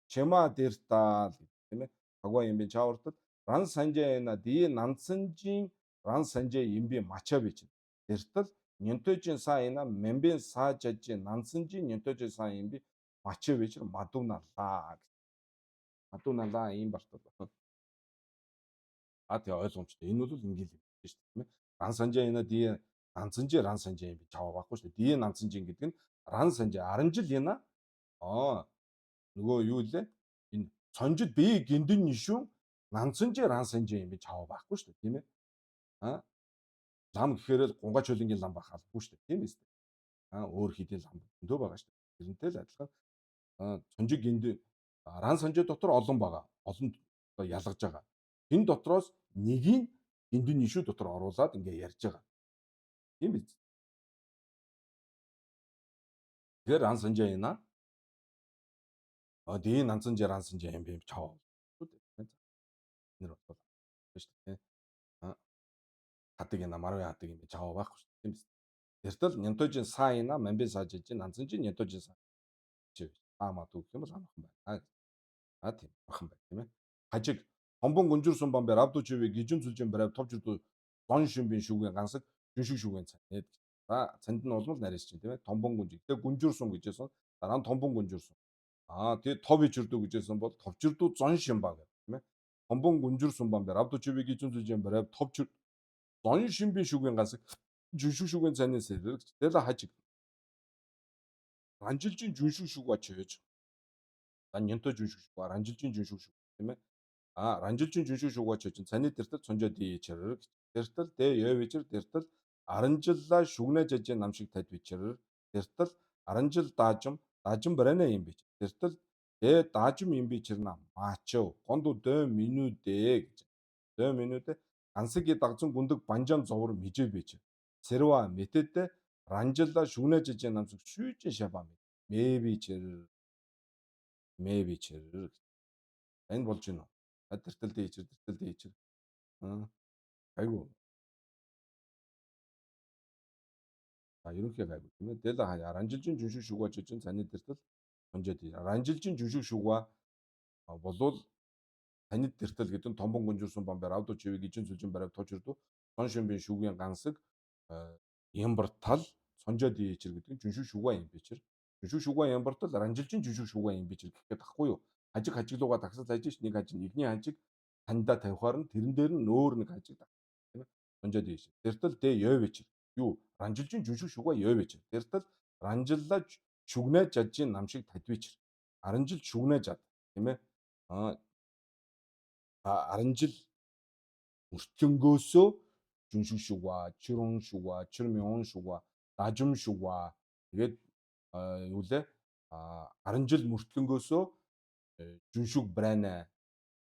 Чема дэртал гэдэг тийм ээ. Багва ин бен чавартал ран санжаа ди нансанжин ран санжаа ин би мача би чинь. Дэртэл нэнтэжин са ина мембен са жажи нансанжин нэнтэжин са ин би мача би чинь мадуналаа. Мадуналаа ийм бартал. А тэгээ ойлгомжтой. Энэ бол ингээл юм шүү дээ, тийм ээ. Ран санжаа ина ди нансанжи ран санжаа юм би чаваа байхгүй шүү дээ. Ди нансанжин гэдэг нь ран санжаа 10 жил яна. Аа нөгөө юу лээ? Энэ цонжид би гиндэн нишүүн нансанжи ран санжаа юм би чаваа байхгүй шүү дээ, тийм ээ. Аа лам гэхээр л гунга чөлөнгийн лам байх албагүй шүү дээ, тийм ээ. Аа өөр хэдийн лам зөндөө байгаа шүү дээ. Тэрнтэй л адилхан. Аа цонжид гиндэн ран санжаа дотор олон байгаа. Олон ялгаж байгаа. Энэ дотроос нэгийг гиндэн нишүү дотор оруулаад ингээ ярьж байгаа. Тийм биз? Тэгэхээр ран санжаа ина. А ди нансанжаа ран санжаа юм би чав. Нэр бол шүү дээ. А хадаг ина марвын хадаг юм би чав байхгүй шүү дээ. Тийм биз? Тэртэл нянтожин са ина мамбин саажиж нансанжин нянтожин са чи таама дүү гэх юм бол амархан байна. А тийм амархан байна тийм ээ. Хажиг Хомбон гүнжүр сумбан бэр авду чивэ гижүн зүлжин барав товч үрдүү зон шимбин шүгэн гансаг жүншиг шүгэн цанед. За цанд нь улмал нарийс чинь тийм ээ. Томбон гүнж. Гэтэ гүнжүр сум гэжсэн. Дараа нь томбон гүнжүр сум. Аа тэгээ тов ичэрдүү гэжсэн бол товч үрдүү зон шимба гэх тийм ээ. Томбон гүнжүр сумбан бэр авду чивэ гижүн зүлжин барав товч зон шимбин шүгэн гансаг жүншиг шүгэн цанаас хэрэг. Тэгэл хажиг. Ранжилжин жүншиг шүг ачиж. За нянто жүншиг шүг, ранжилжин жүншиг шүг тийм ээ. А ранжилжин жүншиг шугаач чинь цаны дэртэл цонжоо дийчэр дэртэл дэ ёвичэр дэртэл аранжилла шүгнэ жажин намшиг тад бичэр дэртэл аранжил даажим даажим барайна юм бич дэртэл дэ даажим юм бичэрна мачо гонду дөө минүүдэ гэж дөө минүүдэ гансаги дагзан гүндэг банжан зовор мижээ бич сэрва мэтэдэ ранжилла шүгнэ жажин намшиг шүүжин шаба мэ бичэр мэ бичэр энэ болж гинэ. Дэртэл дээчэр дэртэл дээчэр. Аа. Айгу. За ерөнхий гайгүй тийм ээ. Дэлэ хаяа ранжилжин жүншиг шүгва жижин цаны дэртэл хонжоод ранжилжин жүншиг шүгва болвол танид дэртэл гэдэг нь томбон гүнжирсэн бомбер авду чивэг ижин сүлжин барав тож өрдөө сон шимбийн шүгийн гансаг ямбар тал сонжоо дээчэр гэдэг нь жүншиг шүгва юм бичэр. Жүншиг шүгва ямбар тал ранжилжин жүншиг шүгва юм бичэр гэх гээд ахгүй юу? Хажиг хажиглууга дагсал хайж ш нэг хажиг нэгний хажиг таньда тавихаар нь тэрэн дээр нь нөөр нэг хажиг тийм ээ. Сонжоо дээш. Тэртэл дэ ёвич. Юу? Ранжилжин жүншиг шуга ёвич. Тэртэл ранжилла шүгнэ жажийн намшиг тадвич. Аранжил шүгнэ жад тийм ээ. Аа аранжил мөртлөнгөөсөө жүншиг шуга, чирун шуга, чирмион шуга, дажим шуга тэгээд юу лээ? Аранжил мөртлөнгөөсөө жүншүг брайна,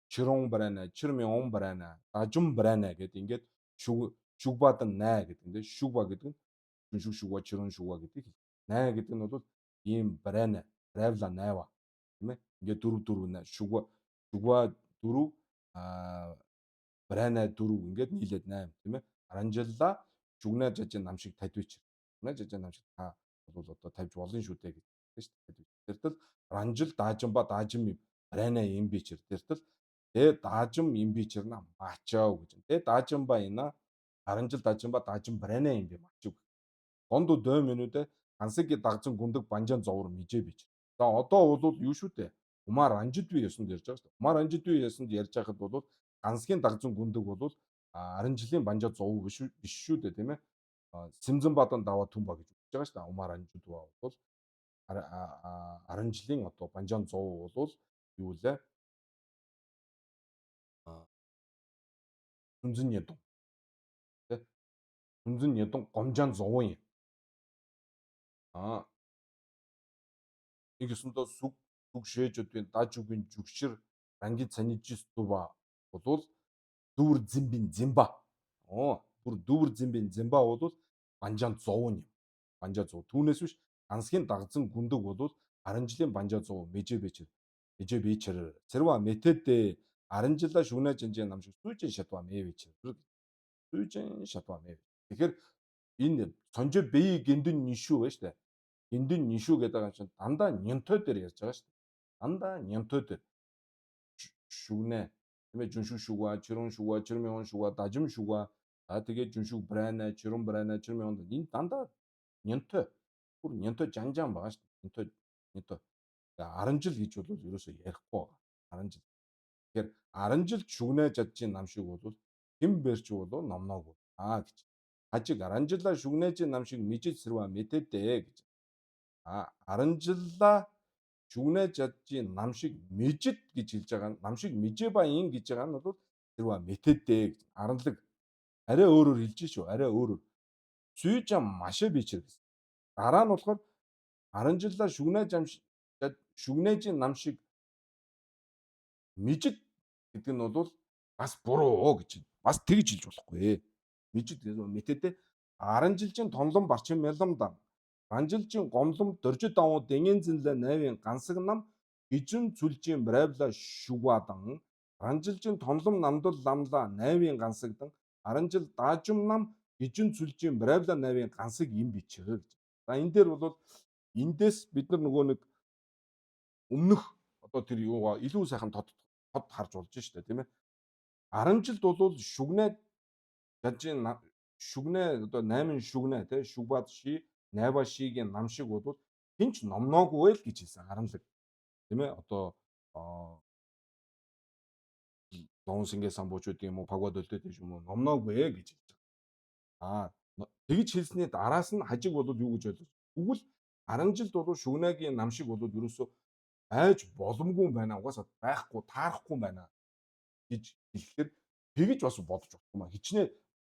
чирун брайна, чирмион брайна, дажим брайна гэд ингээд шүг шүгбадан най гэдэг нь шүгба гэдэг нь жүншүг шүгва, чирун шүгва гэдгийг хэл. Най гэдэг нь бол ийм брайна, брайвла найва тийм ээ. Ингээд дөрөв дөрөв най шүгва шүгва дөрөв аа брайна дөрөв ингээд нийлээд 8 тийм ээ. Аранжилла жүгнэ жажин намшиг тадвич. Жүгнэ жажин намшиг та бол одоо тавьж болно шүү дээ гэж шүү дээ. Тэртэл ранжил даажимба даажим брайна юм бичэр. Тэртэл тэ даажим юм бичэр на мачаа гэж. Тэ даажимба ина аранжил даажимба даажим брайна юм би мачив. Гонду дөө минүүдэ гансаги дагзан гүндэг банжан зовор мижээ бич. За одоо бол юу шүү дээ. Умар анжид би ясанд ярьж байгаа шүү дээ. Умар анжид би ясанд ярьж байхад бол гансгийн дагзан гүндэг бол аранжилын банжа зов биш биш шүү дээ тийм ээ. Сэмзэн бадан даваа түмба гэж үзэж байгаа шүү дээ. Умар анжид бол аранжилын одоо банжан зов бол юу лээ? Түнзэн ядун. Тэ? Түнзэн ядун гомжан зовон юм. Аа нэг ёсондоо сүг сүг шээж өдвийн даж үгийн жүгшэр ранги цанижис дува болвол дүүр зимбин зимба. Оо бүр дүүр зимбин зимба бол банжан зовон юм. Банжа зов. Түүнээс биш гансгийн дагзан гүндэг бол аранжлын банжа зов мэжээ бэчэр. Мэжээ бэчэр. Цэрва мэтэдэ Аранжила шүнэ жанжин нам шиг сүйжин шатва мэвич. Сүйжин шатва мэвич. Тэгэхээр энэ сонжо бие гиндэн нишүү байна шүү дээ. Гиндэн нишүү гэдэг юм чинь дандаа нянтой дээр ярьж байгаа шүү дээ. Дандаа нянтой дээр шүгнэ тийм ээ жүншүг шүгва, чирүн шүгва, чирмион шүгва, дажим шүгва. За тэгээд жүншүг брайна, чирүн брайна, чирмион энэ дандаа нянтой. Бүр нянтой жанжаан байгаа шүү дээ. Нянтой нянтой. Тэгээ 10 жил гэж бол ерөөсөө ярихгүй байгаа. 10 жил. Тэгэхээр 10 жил шүгнэ жаджийн нам шиг бол хэн бэрч болов номноогүй аа гэж. Хажиг 10 жилаа шүгнэжийн нам шиг мижид сэрва мэтэдэ гэж. А 10 жилаа шүгнэ жаджийн нам шиг мижид гэж хэлж байгаа нь нам шиг мижээ ба ин гэж байгаа нь бол сэрва мэтэдэ гэж. Аранлаг арай өөрөөр хэлж шүү. Арай өөрөөр. Сүйжам машаа бичэр гэсэн. Дараа нь болохоор 10 жилаа шүгнэ жам шүгнэжийн нам шиг мижид гэдэг нь бол бас буруу гэж байна. Бас тэгж хэлж болохгүй. Мижид гэж мэтэдэ 10 жилжин томлон барчин мялам дан. Ранжилжин гомлом доржид давуу дэнген зинлэ найвын гансаг нам гижин цүлжин бравла шүгвадан. Ранжилжин томлом намдал ламла найвын гансагдан. 10 жил даажим нам гижин цүлжин бравла найвын гансаг им бичэр гэж. За энэ дээр бол эндээс бид нар нөгөө нэг өмнөх одоо тэр юугаа илүү сайхан тод тод харж болж штэ тийм ээ. 10 жилд бол шүгнэ жажийн шүгнэ одоо 8 шүгнэ тий шүгбад ши найва шигийн нам шиг бол хинч номноогүй л гэж хэлсэн харамлаг. Тийм ээ одоо Лон сингээ самбуучууд юм уу пагод өлдөд юм уу номноогүй гэж хэлж байгаа. Аа тэгж хэлсний дараас нь хажиг бол юу гэж ойлгож. Тэгвэл 10 жилд бол шүгнэгийн нам шиг бол ерөөсөө айж боломгүй юм байна. Угаасаа байхгүй, таарахгүй байна гэж хэлэхээр тэгж бас бодож болохгүй маа. Хичнээн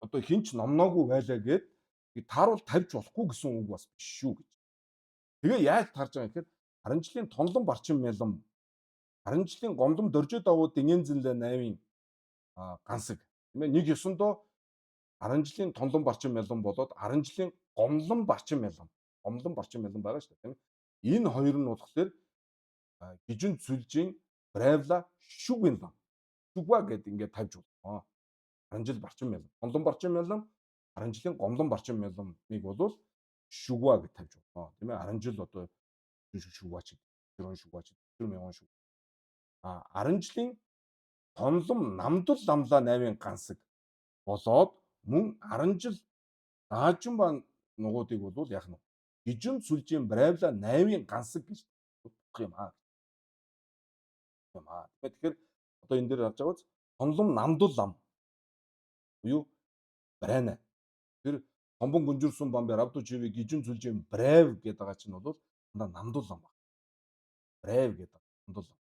одоо хинч номноогүй байлаа гэд тааруул тавьж болохгүй гэсэн үг бас биш шүү гэж. Тэгээ яаж таарж байгаа гэхээр 10 жилийн тонлон барчин мялам 10 жилийн гомлом дөржөө давуу дэнген зинлээ 8-ын гансаг. Тийм ээ нэг ёсондоо 10 жилийн тонлон барчин мялам болоод 10 жилийн гомлон барчин мялам. Гомлон барчин мялам байгаа шүү дээ тийм ээ. Энэ хоёр нь болохоор гижин цүлжин бравла шүгвэн лам. Шүгва гэд ингээд тавьж болно. 10 жил барчин мялам. Гомлон барчин мялам 10 жилийн гомлон барчин мяламыг бол шүгва гэж тавьж болно. Тийм ээ 10 жил одоо шүгва ч 90 шүгва ч 90 мянган шүг. А 10 жилийн тонлом намдал ламлаа 8-ын гансаг болоод мөн 10 жил даажин ба нугуудыг бол яах нь гижин сүлжийн бравла 8-ын гансаг гэж бодох юм аа. Юм аа. Тэгэхээр одоо энэ дээр харж байгаа биз тонлом намдал лам буюу брайна. Тэр томбон гүнжирсэн бамбар авду чиви гижин сүлжийн брав гэдэг байгаа чинь бол дандаа намдал лам баг. Брав гэдэг намдал лам.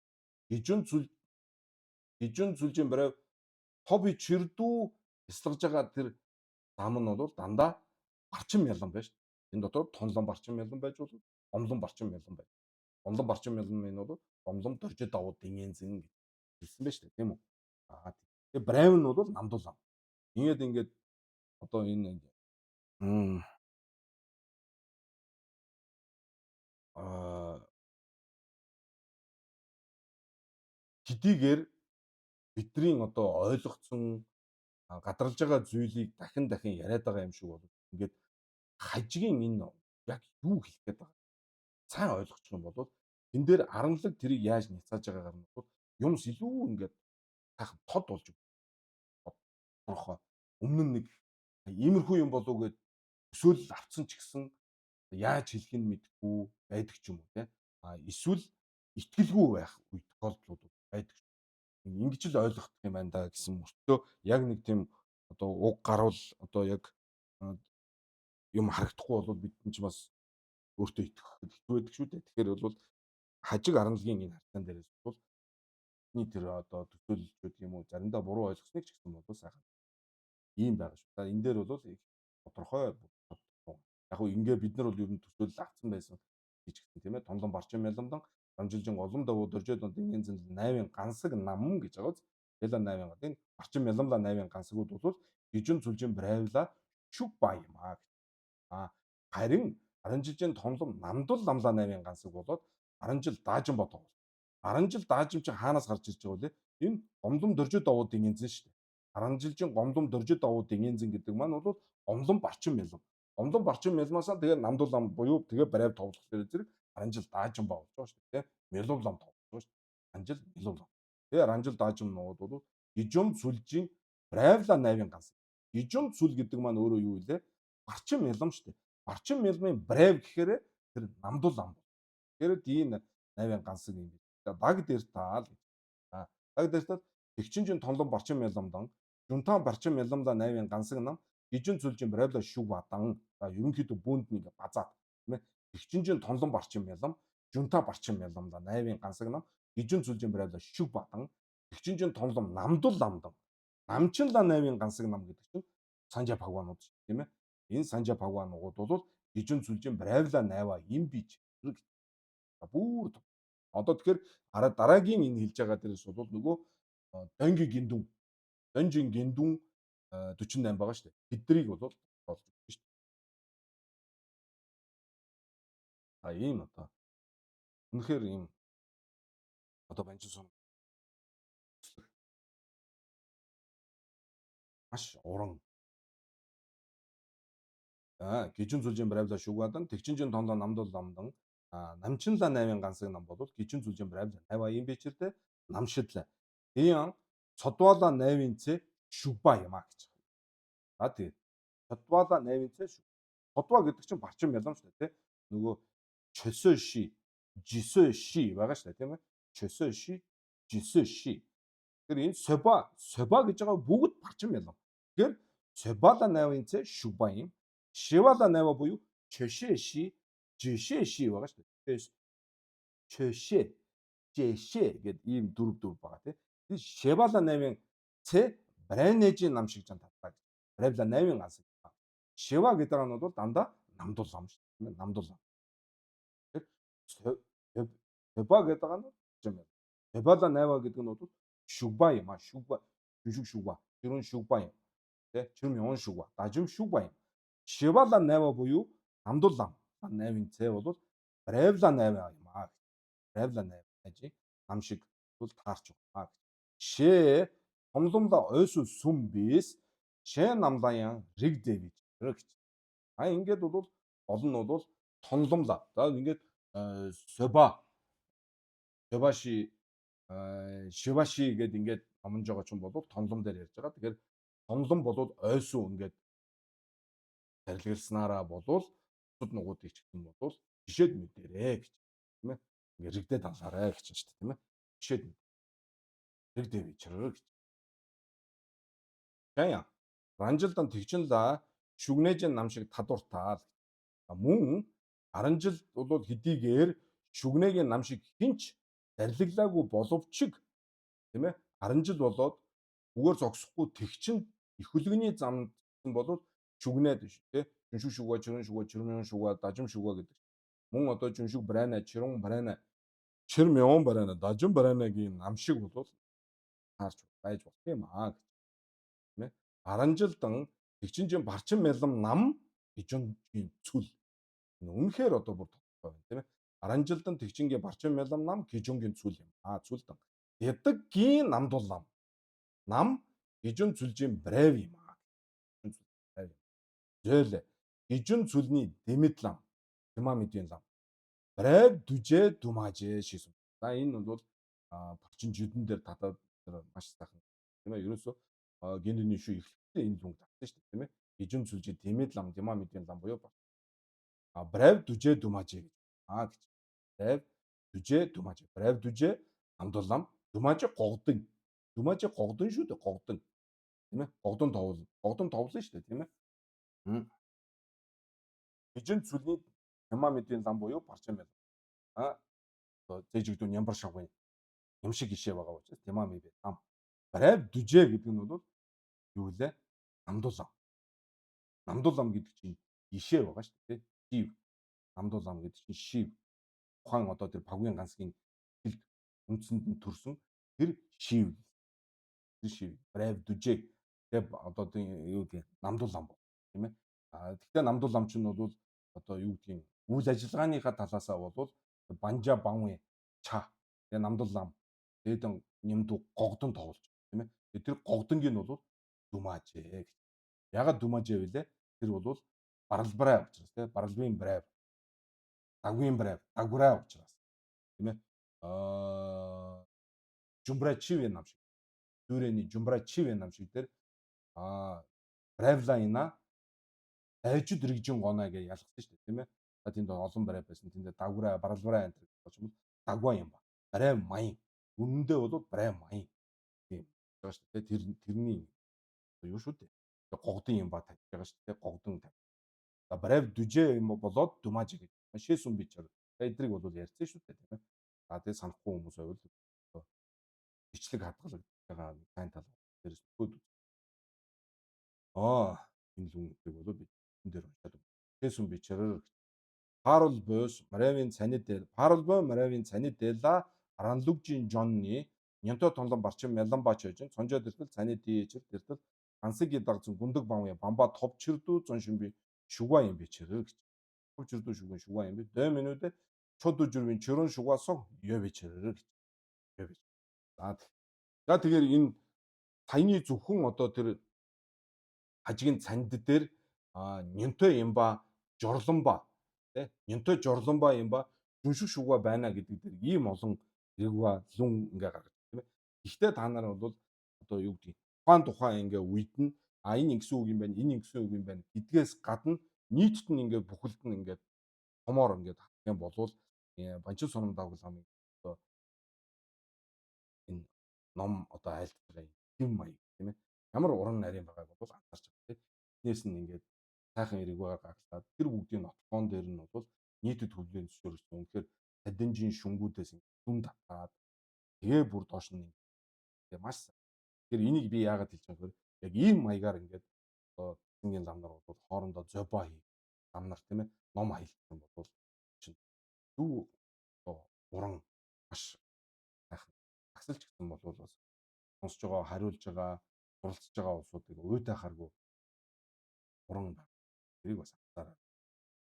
Гижин сүл гижин сүлжийн брав тоби чирдүү бясалгаж байгаа тэр зам нь бол дандаа барчин мялан байж. Энэ дотор тонлон барчин мялан байж болно. Гомлон барчин мялан байж. Гомлон барчин мялан энэ бол гомлон доржид давуу дэнген зэн гэж хэлсэн байж тээ тийм үү? Аа тэгээ брав нь бол намдал лам. Ингээд ингээд одоо энэ аа хэдийгээр бидний одоо ойлгоцсон гадарлаж байгаа зүйлийг дахин дахин яриад байгаа юм шиг бол ингээд хажигийн энэ яг юу хэлэх гээд байгаа сайн ойлгочих юм бол энэ дээр аранлаг тэрийг яаж няцааж байгаагаар нь бол юмс илүү ингээд сайхан тод болж тодорхой. Өмнө нь нэг иймэрхүү юм болов гэд өсөөл авцсан ч гэсэн яаж хэлхийг нь мэдэхгүй байдаг ч юм уу те. А эсвэл итгэлгүй байх үе тохиолдлууд байдаг. Ингэж л ойлгох юм байна да гэсэн мөртлөө яг нэг тийм одоо уг гарвал одоо яг юм харагдахгүй бол бид нар ч бас өөртөө итгэх хэцүү байдаг шүү дээ. Тэгэхээр бол хажиг аранлагын энэ харьцаан дээрээс бол бидний тэр одоо төсөөлөл гэдэг юм уу заримдаа буруу ойлгосныг ч гэсэн бол сайхан ийм байгаа шүү. За энэ дээр бол их тодорхой яг хөө ингээ бид нар бол ер нь төсөөлөл авцсан байсан гэж гисэн тийм ээ. Томлон барчин мяламдан рамжилжин голом давуу дөржөөд дэнген зэн 8-ын гансаг нам гэж байгаа биз. Эла 8-ын гал энэ барчин мяламла 8-ын гансагууд бол гижин зүлжин бравла шүг ба юм аа гэж. А харин 10 жилийн томлом намдул ламлаа 8-ын гансаг болоод 10 жил даажин бодоо. 10 жил даажин чи хаанаас гарч ирж байгаа вэ? Энэ гомлом дөржид давуудын энзэн шүү дээ. Аранжилжин гомлом дөржид давуудын энзэн гэдэг маань бол гомлом барчин мялам. Гомлом барчин мялмаасаа тэгээ намдул лам буюу тэгээ барайв товлох зэрэг аранжил даажин ба болж байгаа шүү дээ. Мялув лам товлох шүү дээ. Аранжил мялув лам. Тэгээ аранжил даажин нууд бол гижум сүлжийн барайвла найвын ганц. Гижум сүл гэдэг маань өөрөө юу вэ? Барчин мялам шүү дээ. Барчин мялмын барайв гэхээр тэр намдул лам. Тэгэхээр тийм найвын гансаг юм би. Даг дээр таал гэж. Даг дээр таал тэгчин тонлон барчин мялам жунтан барчин мялам найвын гансаг нам гижин зүлжин барайвла шүг бадан. За ерөнхийдөө бүүнд нэг базаад тийм ээ. Тэгчин тонлон барчин мялам жунта барчин мялам найвын гансаг нам гижин зүлжин барайвла шүг бадан. Тэгчин тонлон намдул ламдан. Намчин ла найвын гансаг нам гэдэг чинь санжа пагванууд тийм ээ. Энэ санжа пагванууд бол гижин зүлжин барайвла найва им бич. Бүр одоо тэгэхээр араа дараагийн энэ хэлж байгаа дээрээс бол нөгөө донги гиндүн донжин гиндүн 48 байгаа шүү дээ. Тэднийг бол болж өгнө шүү дээ. А ийм одоо үнэхээр ийм одоо банжин сум маш уран гижин зүлжин барайвла шүгвадан тэгчинжин тондоо намдул ламдан намчинла наймын гансаг нам бол гижин зүлжин барайвла найва ийм бичэрдэ намшидлаа. Ийян цодвала наймын цэ шүгба юм а гэж. За тэгээд цодвала наймын цэ шүг. Цодва гэдэг чинь барчин мялам шүү дээ тий. Нөгөө чөсөө ши, жисөө ши байгаа шүү дээ тийм ээ. Чөсөө ши, жисөө ши. Тэгэхээр энэ соба, соба гэж байгаа бүгд барчин мялам. Тэгэхээр собала наймын цэ шүгба юм. Шивала найва буюу чөшөө ши, жишээ ши байгаа шүү дээ. Чөшөө, жишээ гэд ийм дөрв дөрв байгаа тий. Тэр шивала наймын цэ брайнэжийн нам шиг жан татдаг. Брайвла наймын ганц. Шива гэдэг нь бол дандаа намдул лам шүү дээ. Намдул лам. Тэр соба гэдэг нь юм байна. Собала найва гэдэг нь бол шүгба юм а. Шүгба, шүг шүгба, жирүн шүгба юм. Тэ? Чирм юун шүгба, дажим шүгба юм. Шивала найва буюу намдул лам. Наймын цэ бол брайвла найва юм а. Брайвла найва нам шиг бол таарч байгаа. Шээ томломла ойсу сүм бис шээ намлаян риг дэвиж гэж. А ингээд бол гол нь бол тонломла. За ингээд соба собаши шиваши гэд ингээд номонж байгаа ч юм бол тонлом дээр ярьж байгаа. Тэгэхээр тонлом бол ойсу ингээд тарилгалснараа болвол бусад нугуудыг ч гэх юм бол жишээд мэдэрээ гэж тийм ээ. Ингээд ригдээ данлаарай гэж байна шүү дээ тийм ээ. Жишээд ригдээ бичрээ гэж. Яа. Ранжилдан тэгчинла шүгнэжин нам шиг тадуртаал. Мөн аранжил бол хэдийгээр шүгнэгийн нам шиг хинч зарилглаагүй боловч тийм ээ аранжил болоод үгээр зогсохгүй тэгчин их хөлгөний замд бол шүгнээд биш тий жүншүг шүгва чирэн шүгва чирмэн шүгва дажим шүгва гэдэг. Мөн одоо жүншүг барайна чирэн барайна чирмэн барайна дажим барайнагийн нам шиг бол таарч байж болох юм аа гэж. Тийм ээ. Аранжилдан тэгчинжин барчин мялам нам гижүнгийн цүл. Үнэхээр одоо бүр тодорхой байна тийм ээ. Аранжилдан тэгчингийн барчин мялам нам гижүнгийн цүл юм. Аа цүлдэн. Ядаггийн намдул нам. Нам гижүн цүлжин брев юм аа. Зөөл гижүн цүлний дэмэд лам. Дэмаа мэдийн лам. Брев дүжээ дүмажээ шийсэн. За энэ бол барчин жидэн дээр татаад маш сайхан тийм ээ. Ерөөсөө гинэний шүү эхлэхдээ энэ лүнг татсан шүү дээ тийм ээ. Гижүн цүлжээ дэмэд лам, дэмаа мэдийн лам буюу брев дүжээ дүмажээ гэж. Аа гэж. Брев дүжээ дүмажээ. Брев дүжээ намдулам дүмажээ гогдон. Дүмажээ гогдон шүү дээ гогдон. Тийм ээ. Гогдон товл. Гогдон товлон шүү дээ тийм ээ. Гижүн цүлний дэмаа мэдийн лам буюу барчин байл. Аа зэжигдүүн нямбар шавгын юм шиг гişэ байгаа учраас дэмаа мэдээ лам. Брев дүжээ гэдэг нь бол юу лээ? Намдулам. Намдулам гэдэг чинь гişэ байгаа шүү дээ. Шив. Намдулам гэдэг чинь шив. Тухайн одоо тэр пагвын гансгийн хилд үндсэнд нь төрсөн тэр шив. Тэр шив. Брев дүжээ. Тэгээ одоо юу гэдэг намдулам тийм ээ. А тэгтээ намдулам чинь бол одоо юу гэдгийг үйл ажиллагааныхаа талаасаа бол банжа банвэ ча. Тэгээ намдулам Дээдэн нямду гогдон тоглож, тийм ээ. Тэр гогдонгийн нь бол дүмаажээ гэж. Ягаад дүмаажээ вүлээ? Тэр бол баралбарай учраас, тийм, баралбын брайв, дагвын брайв, дагврай учраас, тийм ээ. Жумбра чивэ нам шиг. Дүүрэний жумбра чивэ нам шиг дээр брайвлайна дайжид рэгжин гоноо гэж ялгсан шүү дээ, тийм ээ. За, тэнд олон барай байсан. Тэнд дагврай, баралбарай энэ гэж юм бол дагва юм ба. Барай маян. Үнэндээ бол барай маян. Тийм байгаа шүү дээ. Тэр тэрний юу шүү дээ. Гогдон юм ба тавьж байгаа шүү дээ. Гогдон тавь. За, барай дүжээ юм болоод дүмаж гэж. Шээсүн бичээр. Эдрийг бол ярьсан шүү дээ, тийм ээ. За, тэгээ санахгүй хүмүүс байвал бичлэг хадгалагдаж байгаа сайн тал дээрээс нөхөд. Энэ лүн гэдэг бол би энэ дээр уншаад. Шээсүн бичээр Парол бойс Маравын цанид дээр Парол бой Маравын цанид дэла Аранлугжин Жонны Нянто тонлон барчин мялан бач хожин цонжоо дэртэл цаны дийжэр дэртэл гансаги дагзан гүндэг бамын бамба товчрдүү зон шимби шуга юм бичэр гэж. Товчрдүү шугын шуга юм би. Дой минүүдэ чод үжирвийн чөрөн шугаасан ёо бичэр гэж. Ёо бич. За, тэгэхээр энэ саяны зөвхөн одоо тэр хажигын цанд дээр нянто юм ба жорлон ба тэ нянто жорлон ба юм ба жүншиг шуга байна гэдэг дээр ийм олон хэрэг лүн ингээ гаргаж, тийм ээ. Гэхдээ та нар бол одоо юу гэдгийг тухайн тухайн ингээ үед нь энэ ингэсэн үг юм байна, энэ ингэсэн үг юм байна гэдгээс гадна нийтд нь ингээ бүхэлд нь ингээ томоор ингээ харах юм болвол Банчин сонон дагвал одоо энэ ном одоо айлтж байгаа юм маяг, тийм ээ. Ямар уран нарийн байгааг бол анзаарч байгаа, тийм. Эхнээс нь ингээд сайхан эрэгвээр гаргалаад тэр бүгдийн нотлогоон дээр нь бол нийтэд хөвлийн зөвшөөрсөн. Үнэхээр цадинжийн шүнгүүдээс дүн татаад тэгээ бүр доош нь тэгээ маш сайн. Тэгэхээр энийг би яагаад хэлж байгаа вэ? Яг ийм маягаар ингээд одоо цэнгийн лам нар бол хоорондоо зобоо хий лам нар, тийм ээ, ном аялсан бол чинь дүү одоо уран маш сайхан тагсалч гэсэн бол бас сонсож байгаа, хариулж байгаа, суралцж байгаа улсуудыг уйтайхааргүй уран байна. Тэрийг бас анзаараа.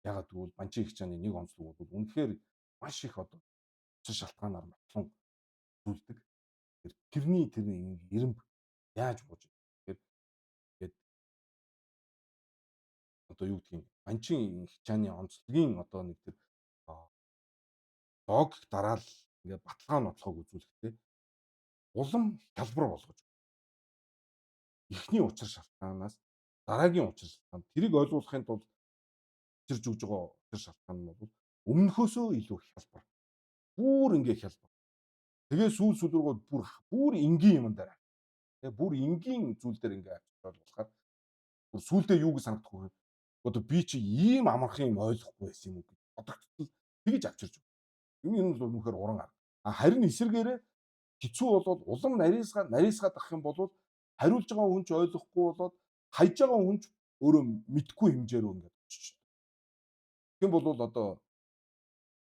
Ягаад гэвэл Банчин их чаны нэг онцлог бол үнэхээр маш их одоо учир шалтгаанаар нотлон зүйлдэг. Тэрний тэр эрэмб яаж бууж тэгэхээр тэгээд одоо юу гэдгийг Банчин их чаны онцлогийн одоо нэг тэр логик дараал ингээд баталгаа нотлохыг үзүүлэхдээ улам хялбар болгож эхний учир шалтгаанаас дараагийн учир шалтгаан тэрийг ойлгуулахын тулд учирж өгж байгаа учир шалтгаан нь бол өмнөхөөсөө илүү хялбар. Бүр ингээ хялбар. Тэгээ сүүл сүүл рүүгээ бүр бүр энгийн юм дээр. Тэгээ бүр энгийн зүйл дээр ингээ авчиж ойлгохоор бүр сүүлдээ юу гэж санагдах вэ? Одоо би чи ийм амархан юм ойлгохгүй байсан юм уу гэж бодогдтол тэгж авчирч өгнө. Энэ бол үнэхээр уран арга. Харин эсэргээрээ хэцүү болоод улам нарийсгаа нарийсгаад ах юм бол хариулж байгаа хүн ч ойлгохгүй болоод хайж байгаа хүн ч өөрөө мэдхгүй хэмжээр ингээд очиж. Тэгэх юм бол одоо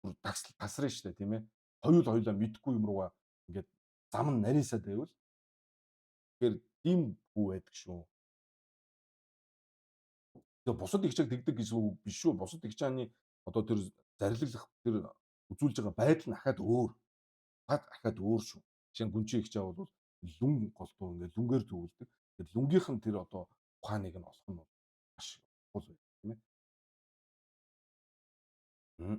бүр тасрын шүү дээ, тийм ээ. Хоёул хоёулаа мэдхгүй юм руугаа ингээд зам нь нарийсаад байвал тэгэхээр тийм хүү байдаг шүү. Тэгээ бусад их чаг тэгдэг гэсэн үг биш шүү. Бусад их чааны одоо тэр зарилах тэр үзүүлж байгаа байдал нь ахаад өөр. Ахаад өөр шүү. Жишээ нь гүнжи их чаа бол лүн голдуу ингээд лүнгээр төвлөдөг. Тэгэхээр лүнгийнх нь тэр одоо ухааныг нь олох нь маш чухал байна, тийм ээ.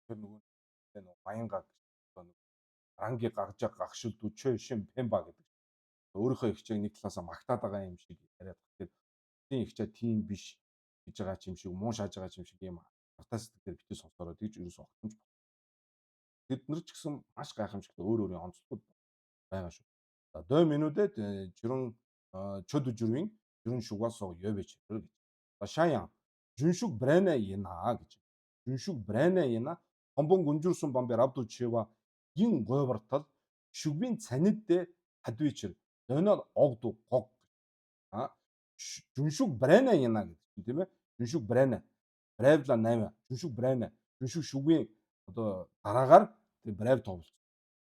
Тэр нөгөө баянга одоо нэг ранги гагжаа гагшилдүү чөө шим пемба гэдэг. Өөрийнхөө ихчээг нэг талаасаа магтаад байгаа юм шиг яриад. Тэгэхээр тийм ихчээ тийм биш гэж байгаа юм шиг, муу шааж байгаа юм шиг юм артаа сэтгэлээр битгий сонсороо тэгж ерөөс огтомж. Тэд нар ч гэсэн маш гайхамшигтай өөр өөрийн онцлогуд байгаа шүү. За, дой минүүдэд жирэн чөд үжирвийн жирэн шугаасоо ёвэж гэж. За, шаян жүншүг брэна яна гэж. Жүншүг брэна яна хомбон гүнжүрсэн бамбе равду чива ин гойвартал шүгвийн цаниддэ хадвичэр дойнол огду гог. А жүншүг брэна яна гэдэг чинь, тийм ээ. Жүншүг брэна. Брэвла 8. Жүншүг брэна. Жүншүг шүгвийн одоо дараагаар тэг брэв товлцсон.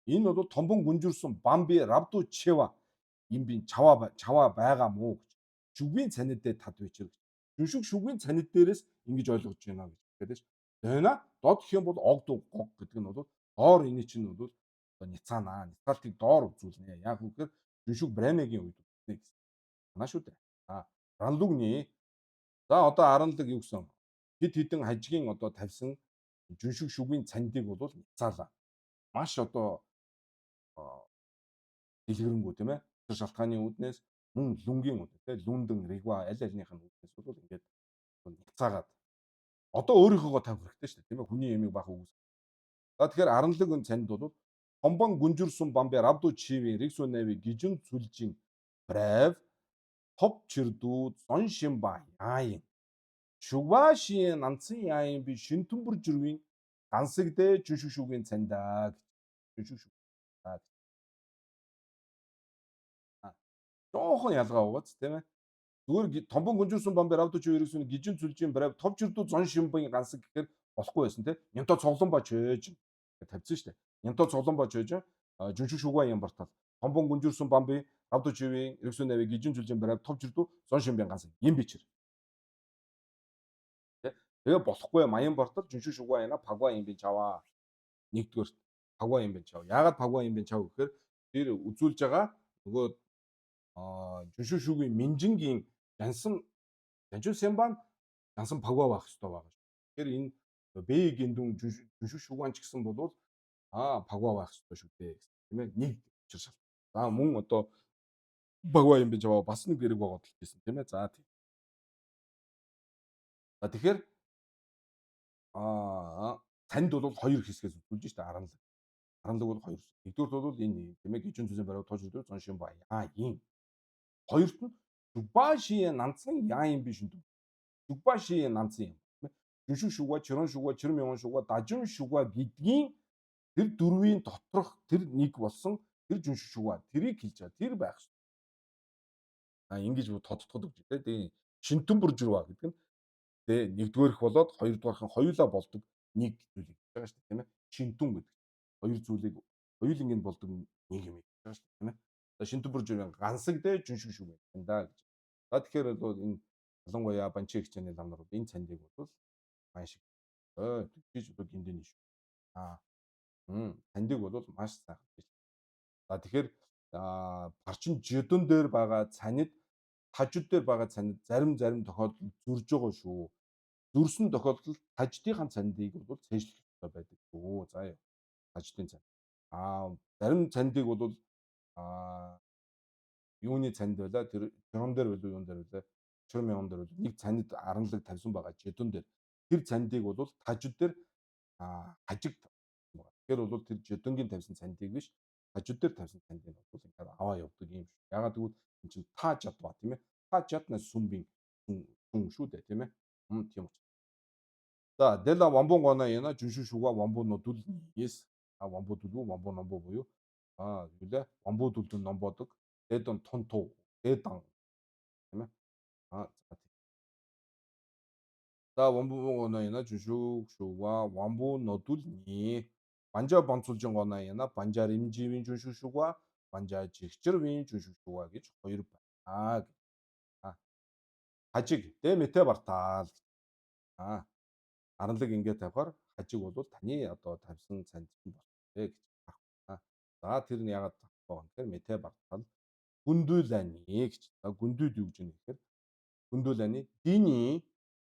Энэ бол томбон гүнжирсэн бамби равду чева имбин чава чава байгаа мó гэж. Шүгвийн цанид дээр тад вечер гэж. Жүншүг шүгвийн цанид дээрээс ингэж ойлгож байна гэж хэлээд ш. Дойна дод гэх юм бол огду гог гэдэг нь бол доор энэ чинь бол Одоо няцаанаа. Няцаалтыг доор үзүүлнэ. Яг үгээр жүншүг бранегийн үед үзнэ гэсэн. Санаа шүү дээ. За ранлугны за одоо аранлаг юу гэсэн хэд хэдэн хажигийн одоо тавьсан жүншүг шүгийн цандыг бол няцаалаа. Маш одоо дэлгэрэнгүй тийм ээ. Тэр шалтгааны үүднээс мөн лүнгийн үүднээс тийм лүндэн ригва аль альных нь үүднээс бол ингээд няцаагаад одоо өөрийнхөөгөө тавих хэрэгтэй шүү дээ тийм ээ. Хүний ямиг бах үгүйс. За тэгэхээр аранлаг өн цанд бол Хомбон гүнжирсэн бамбе равду чивийн ригсүнэви гижин цүлжин брав топ чирдүү зон шимба яаин шүгвашийн нанцын яаин би шинтүмбэр жирвийн гансагдэ жүшүг шүгийн цандаа гэж жүшүг шүг. Жоохон ялгаа байгааз тийм ээ. Зүгээр томбон гүнжирсэн бамбе равду чивийн ригсүн гижин цүлжин брав топ чирдүү зон шимбын гансаг гэхээр болохгүй байсан тийм. Нямто цоглон ба чөөж тавьсан шүү дээ. Нямто цоглон ба чөөж жүншиг шүгва юм бартал. Томбон гүнжирсэн бамби равду чивийн ригсүн нави гижин цүлжин брав топ чирдүү зон шимбын гансаг юм бичэр. Тэгээ болохгүй маян бортол жүншиг шугва яна пагва юм би чаваа. Нэгдүгээр пагва юм би чав. Яагаад пагва юм би чав гэхээр тэр үзүүлж байгаа нөгөө жүншиг шүгийн минжингийн жансан жанчуу сэмбан жансан пагва байх хэрэгтэй байгаа шүү. Тэгэхээр энэ Б гиндүн жүншиг шугван ч гэсэн болвол пагва байх хэрэгтэй шүү дээ гэсэн. Тийм ээ нэг учир шалтгаан. За мөн одоо пагва юм би чаваа бас нэг хэрэг байгаа бодолж байсан тийм ээ. За тийм. За тэгэхээр танд бол хоёр хэсгээс үзүүлж штэ аранлаг. Аранлаг бол хоёр. Нэгдүгürt бол энэ тийм ээ гижин зүсэн бариу тож өдөр зон шин ба яа юм. Хоёрт нь шүбаши нанцсан яа юм биш үү? Шүбаши нанцсан юм. Жүшүг шүгва, чирэн шүгва, чирэн мянган шүгва, дажин шүгва гэдгийн тэр дөрвийн доторх тэр нэг болсон тэр жүншиг шүгва тэрийг хэлж байгаа. Тэр байх шүү. Ингэж тодтоход өгч тэ. Тэгээ шинтэн бүржрва гэдэг нь тэ нэгдүгээрх болоод хоёрдугаарх нь хоёулаа болдог нэг зүйлийг хэлж байгаа шүү дээ тийм ээ. Шинтүн гэдэг. Хоёр зүйлийг хоёуланг нь болдог нэг юм хэлж байгаа шүү дээ тийм ээ. За шинтэн бүржрвийн гансаг дэ жүншиг шүгва юм да гэж. За тэгэхээр бол энэ ялангуяа банчи хичээний лам нар энэ цандыг бол маш их тэгж одоо гиндэн шүү. Цандыг бол маш сайхан биш. За тэгэхээр парчин жидэн дээр байгаа цанид тажид дээр байгаа цанид зарим зарим тохиолдолд зөрж байгаа шүү. Зөрсөн тохиолдолд таждынхаа цандыг бол цээжлэх ёстой байдаг шүү. За яа. Таждын цанд. Зарим цандыг бол юуны цанд байла тэр чурам дээр байлуу юун дээр байлаа чурам юун дээр байлуу нэг цанид аранлаг тавьсан байгаа жидэн дээр. Тэр цандыг бол тажид дээр хажиг байгаа. Тэгэхээр бол тэр жидэнгийн тавьсан цандыг биш хажууд дээр тавьсан цандыг бол ингээд аваа явдаг юм шүү. Ягаад гэвэл энэ чинь та жадва тийм ээ. Та жадна сүмбийн сүм шүү дээ тийм ээ. Тийм учраас. За дэла вамбун гона яна жүншү шуга вамбу нодул yes. Вамбу дүлгүү вамбу номбо буюу юу лээ вамбу дүлдэн номбодог дэдон тун туу дэдан тийм ээ. За За вамбу гона яна жүншү шуга вамбу нодул ни банжа бонцулжин гона яна банжар имживийн жүншү шуга банжа жигчэрвийн жүншү шуга гэж хоёр байна. Хажиг дэ мэтэ бартаал. Аранлаг ингээд тавихаар хажиг бол таны одоо тавьсан цанд чинь болох гэж харах. За тэр нь яагаад байгаа юм гэхээр мэтэ бартаал гүндүүлани гэж. За гүндүүд юу гэж юм гэхээр гүндүүлани диний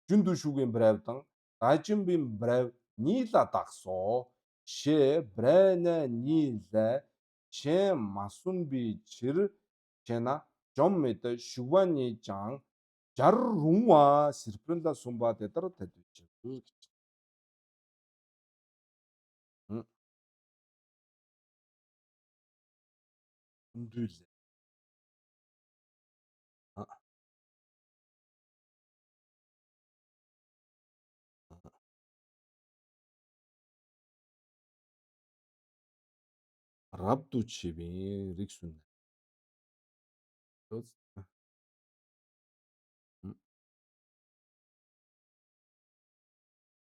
жүндү шүгийн бравдан дажинбин брав нила дагсоо шэ брэна нилэ шэ масунби чир чена жоммэд шүгвани жан жар рунва сэрпрэнла сумба дэдар тэдвич гэж. Үндүүл. Рабдучивийн риксүн.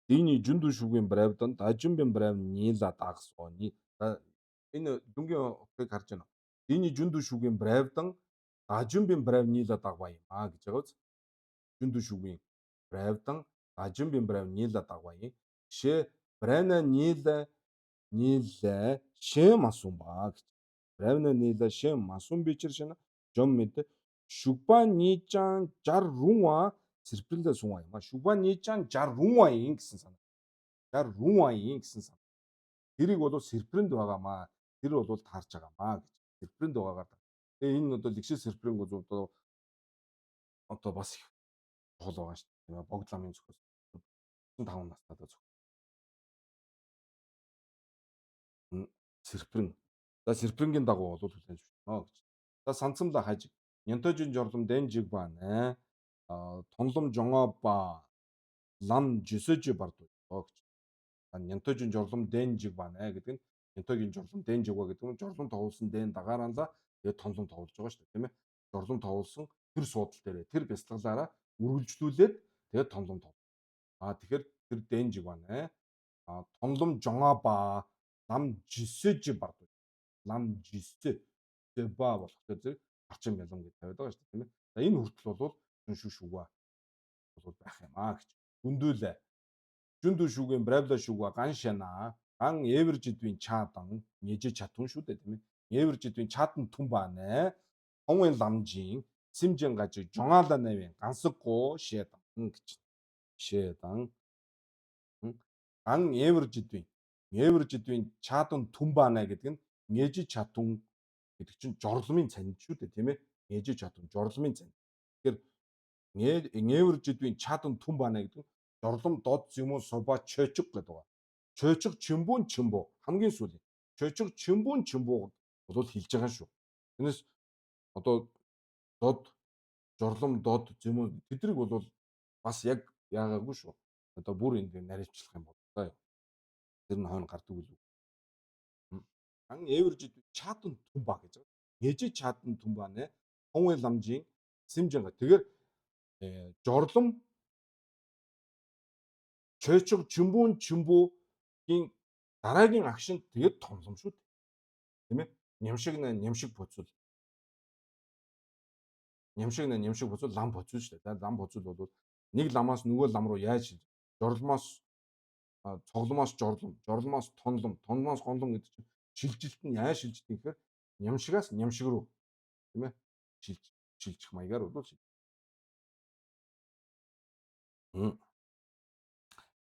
Диний жүндү шүгийн бравдан дажинбин брав нила дагсоони. Энэ дүнгийн утгыг харж байна. Диний жүндү шүгийн бравдан дажинбин брав нила дагва юм а гэж байгаа биз. Жүндү шүгийн бравдан дажинбин брав нила дагва юм. Шээ брана нила нилэ Шэн масумба гэж. Равна нила шэн масум бичэр шана жом мэд шүгба нижан жар рунва сэрпэндэ сунва юм а. Шүгба нижан жар рунва юм гэсэн санаа. Жар рунва юм гэсэн санаа. Тэрийг бол сэрпэнд байгаамаа. Тэр бол таарч байгаамаа гэж. Сэрпэнд байгаагаар. Тэгээ энэ одоо лэгшээ сэрпрэн одоо одоо бас их чухал байгаа шүү дээ. Богд ламын зөвхөн 5 настай одоо зөвхөн. Сэрпрэн. За сэрпрэнгийн дагуу бол хүлээн зөвшөөрнө гэж. За санцамла хаж Нянтожин жорлом дэнжиг ба нэ тонлом жонгоо ба лам жисэж бардуу гэж. Нянтожин жорлом дэнжиг ба нэ гэдэг нь Нянтогийн жорлом дэнжиг ба гэдэг нь жорлом товлсон дэн дагаараанла тэгээд тонлом товлж байгаа шүү дээ, тийм ээ. Жорлом товлсон тэр суудал дээрээ тэр бясалгалаараа үргэлжлүүлээд тэгээд тонлом тов. А тэгэхээр тэр дэнжиг ба нэ тонлом жонгоо ба лам жисэж бардуу. Лам жисэ ба болохоор зэрэг арчин бялам гэж тавиад байгаа шүү дээ, тийм ээ. За энэ хүртэл бол шүн шүгва бол байх юм аа гэж. Гүндүүлээ. Жүндүү шүгэн бравла шүгва ган шана ган эвэржидвийн чаадан нэжэ чатун шүү дээ, тийм ээ. Эвэржидвийн чаадан түн баанэ. Хонвын ламжийн симжин гаж жоңаала навын гансаггүй шэдан гэж. Шэдан ган эвэржидвийн эвэржидвийн чаадан түн баанэ гэдэг нь нэжи чатун гэдэг чинь жорломын цанид шүү дээ, тийм ээ. Нээжи чадвар жорломын цанид. Тэгэхээр нээвэр жидвийн чадан түн бана гэдэг нь жорлом дод юм уу суба чойчг гэдэг байгаа. Чойчг чимбүн чимбу хамгийн сүүлийн. Чойчг чимбүн чимбу бол хэлж байгаа шүү. Тэрнээс одоо дод жорлом дод юм тэдрийг бол бас яг яагаагүй шүү. Одоо бүр энд наривчлах юм бол та юу. Тэр нь хойно гардаг үлээ. Ан эвэржид чаадан түмба гэж байгаа. Нэжи чаадан түмба нэ хонвын ламжийн симжинга. Тэгэхээр жорлом чойчг чимбүн чимбүгийн дараагийн агшин тэгээд томлом шүү дээ. Тийм ээ? Нямшиг нэ нямшиг боцол. Нямшиг нэ нямшиг боцол лам боцол шүү дээ. Лам боцол бол нэг ламаас нөгөө лам руу яаж жорломоос цогломоос жорлом, жорломоос тонлом, тонломоос гонлом гэдэг чинь шилжилт нь яаж шилждэг гэхээр нямшигаас нямшиг рүү, тийм ээ, шилж шилжих маягаар бол шилж.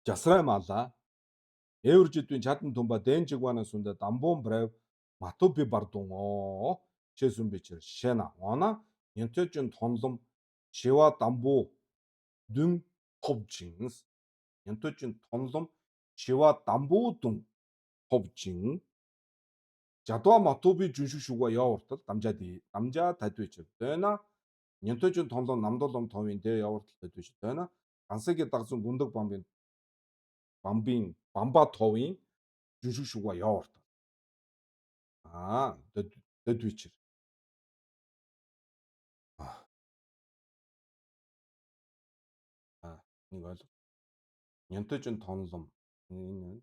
Жасрай мала эвэржидвийн чадан тумба дэнжигвана сунда дамбун брев матуби бардун чэсүн бичэр шена она нянтожин тонлом шива дамбу дүн товжинс нянтожин тонлом шива дамбу дүн товжин жадва матуби жүншиг шүгва явартал дамжаа дамжаа тадвичэр дэна нянтожин тонлом намдолом товын дэ явартал тадвич дэна гансаги дагзун гүндэг бамбын бамбын бамба товын жүншиг шүгва явартал аа дэдвичэр нэг ойлго. Нянтожин тонлом энэ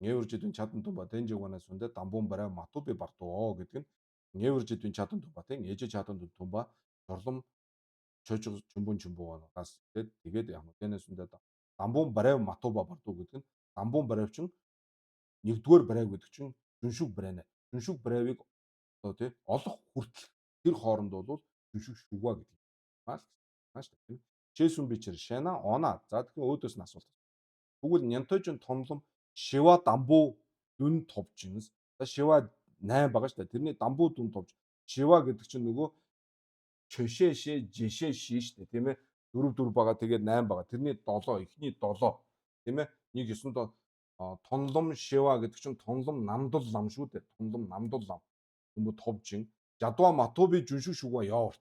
Нээвэржидвийн чадан тумба дэнжигвана сүндэ дамбун барай матуби бардуу гэдэг нь нээвэржидвийн чадан тумба тийм ээжэ чадан тумба жорлом чожиг чүмбүн чүмбүгаас тэгээд тэгээд яг дэнэ сүндэ дамбун барай матуба бардуу гэдэг нь дамбун барайвчин нэгдүгээр барайв гэдэг чинь жүншүг барайна. Жүншүг барайвыг одоо тий олох хүртэл тэр хооронд бол жүншүг шүгва гэдэг юм аа л гэсэн шүү дээ. Чэсүн бичэр шана она. За тэгэхээр өөдөөс нь асуулт. Тэгвэл нянтожин томлом шива дамбу дүн товжинс. За шива 8 байгаа шүү дээ. Тэрний дамбу дүн товж. Шива гэдэг чинь нөгөө чөшөө шээ жишээ ши шүү дээ, тийм ээ. 4 4 байгаа, тэгээд 8 байгаа. Тэрний 7, эхний 7, тийм ээ. 1 9 тонлом шива гэдэг чинь тонлом намдал лам шүү дээ. Тонлом намдал лам. Хүмүү товжин. Жадва матуби жүншиг шүгва яварт.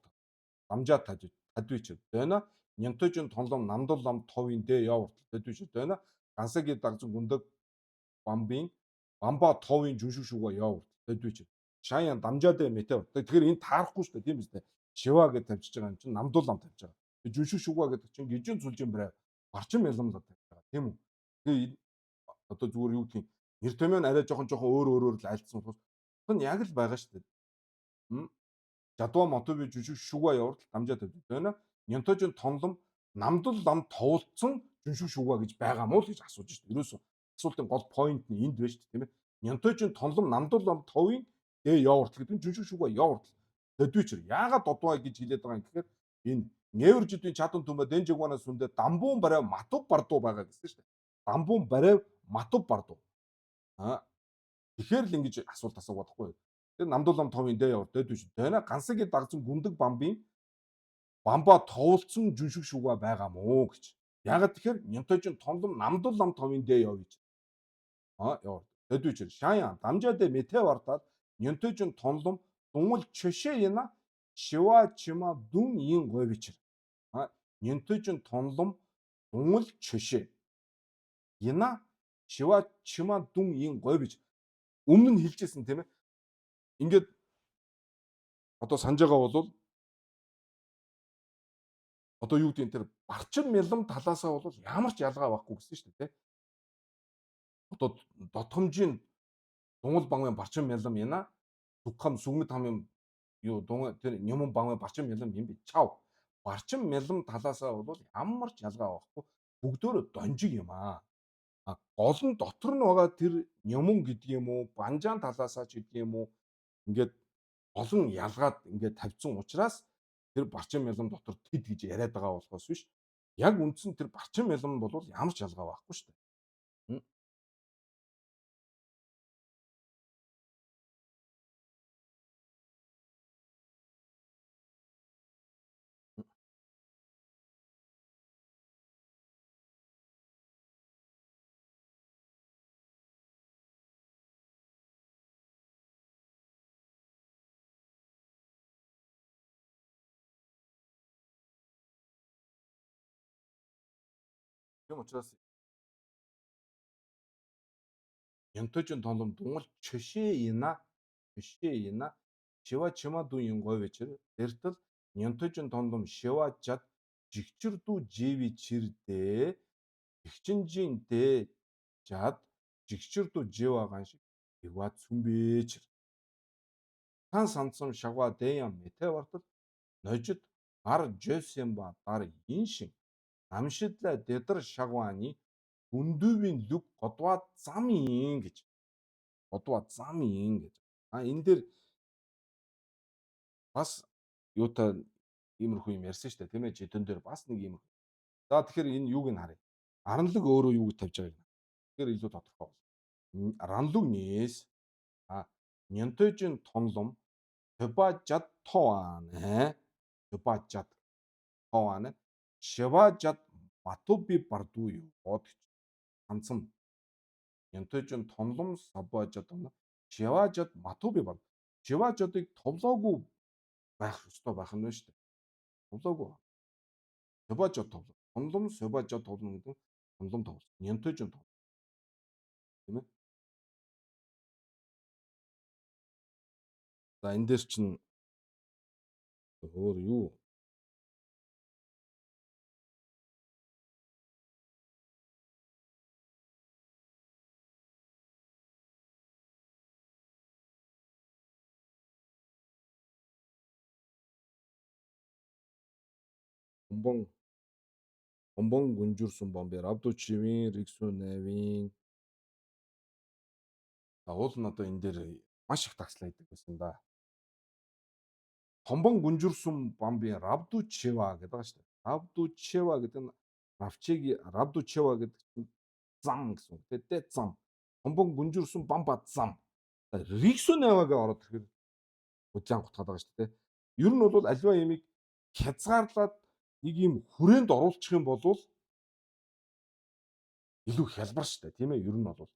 Дамжаа тадвич. Дэна нянтожин тонлом намдал лам товын дэ яварт тадвич. Дэна гансаги дагзан гүндэг бамбын бамба товын жүншиг шүгва яварт тадвич. Шаян дамжаа дэ мэтэ. Тэгэхээр энэ таарахгүй шүү дээ, тийм биз дээ. Шива гэж тавьчихж байгаа юм чинь намдул лам тавьж байгаа. Жүншиг шүгва гэдэг чинь гижин зүлжин брэ барчин мялам тавьж байгаа, тийм үү? Тэгээ одоо зүгээр юу гэдгийг нэр томьёо нь арай жоохон жоохон өөр өөрөөр л айлдсан болохоос нь яг л байгаа шүү дээ. Жадва мотови жүжиг шүгва явардал дамжаа тавьж байна. Нянтожин тонлом намдал лам товлцсон жүншиг шүгва гэж байгаа мó л гэж асууж шүү дээ. Ерөөсөө асуултын гол point нь энд байна шүү дээ, тийм ээ. Нянтойжин тонлом намдул ном товын дэ ёо хүртэл гэдэг нь жүншиг шүгэ ёо хүртэл төдвичэр. Яагаад додваа гэж хэлээд байгаа юм гэхээр энэ нээвэр жидвийн чадан түмэ дэнжигванаас сүндэ дамбуун барай матув бардуу байгаа гэсэн шүү дээ. Дамбуун барай матув бардуу. Аа тэгэхээр л ингэж асуулт асуугаад байхгүй. Тэр намдул ном товын дэ ёо төдвич. Дэна гансагийн дагзан гүндэг бамбын бамба товлцсон жүншиг шүгэ байгаа мó гэж. Яагаад тэгэхээр нянтойжин тонлом намдул ном товын дэ ёо гэж. Аа ёо төдвичэр. Шаян дамжаадэ мэтэ вартаад нянтойжин тонлом дунгал чөшөө яна шива чима дүн ин говичэр. А нянтойжин тонлом дунгал чөшөө яна шива чима дүн ин гович. Өмнө нь хэлжсэн тийм ээ. Ингээд одоо санаж байгаа бол одоо юу гэдэг нь тэр барчин мялам талаасаа бол ямар ч ялгаа байхгүй гэсэн шүү дээ. Одоо дотгомжийн дунгал бангын барчин мялам яна зүгхам сүгмэд хамын юу дунгал тэр нямун бангын барчин мялам юм би чав. Барчин мялам талаасаа бол ямар ч ялгаа байхгүй бүгдөөрөө донжиг юм аа. А гол нь дотор нь байгаа тэр нямун гэдэг юм уу банжаан талаасаа ч гэдэг юм уу ингээд олон ялгаад ингээд тавьсан учраас тэр барчин мялам дотор тэд гэж яриад байгаа болохоос биш. Яг үндсэн тэр барчин мялам бол ямар ч ялгаа байхгүй шүү дээ. Тийм учраас Янтожин тонлом дунгал чөшөө ина чөшөө ина шива чима дун ин говь вечер дэртэл нянтожин тонлом шива жад жигчэр дүү живи чирдээ жигчинжин дэ жад жигчэр дүү жива ган шиг ива цүмбэчэр. Тан санцам шагва дэян мэтэ вартал ножид ар жөсен ба дар иншин намшидлаа дэдэр шагвааны гүндүүвийн лүг годва зам ин гэж. Годва зам ин гэж. А энэ дээр бас юутай иймэрхүү юм ярьсан шүү дээ тийм ээ. Жидэн дээр бас нэг иймэрхүү. За тэгэхээр энэ юуг нь харъя. Аранлаг өөрөө юуг тавьж байгааг нь. Тэгэхээр илүү тодорхой болно. Ранлуг нээс а нянтойжин тонлом төба жад тоанэ төба жад тоанэ шива жад матуби бардуу юу гэж ганцхан нянтойжин тонлом саба жад шива жад матуби бард шива жадыг товлоогүй байх ёстой байх нь шүү дээ. Товлоогүй. Сөба жад товлоо. Тонлом сөба жад товлоно гэдэг нь тонлом товлоо. Нянтойжин товлоо. Тийм ээ. За энэ дээр чинь өөр юу? Хомбон гүнжүрсэн бомби Равдучивийн Риксүнэвийн уул нь одоо энэ дээр маш их тагслаа гэдэг байсан да. Хомбон гүнжүрсэн бомби Равдучева гэдэг байгаа шүү дээ. Равдучева гэдэг нь Равчеги Равдучева гэдэг чинь зам гэсэн үг. Тэ зам. Хомбон гүнжүрсэн бамба зам. Риксүнэвагээ ороод ирэхээр удаан гутгаад байгаа шүү дээ. Ер нь бол альва ямиг хязгаарлаад нэг юм хүрээнд оруулчих юм бол илүү хялбар шүү дээ, тийм ээ. Ер нь бол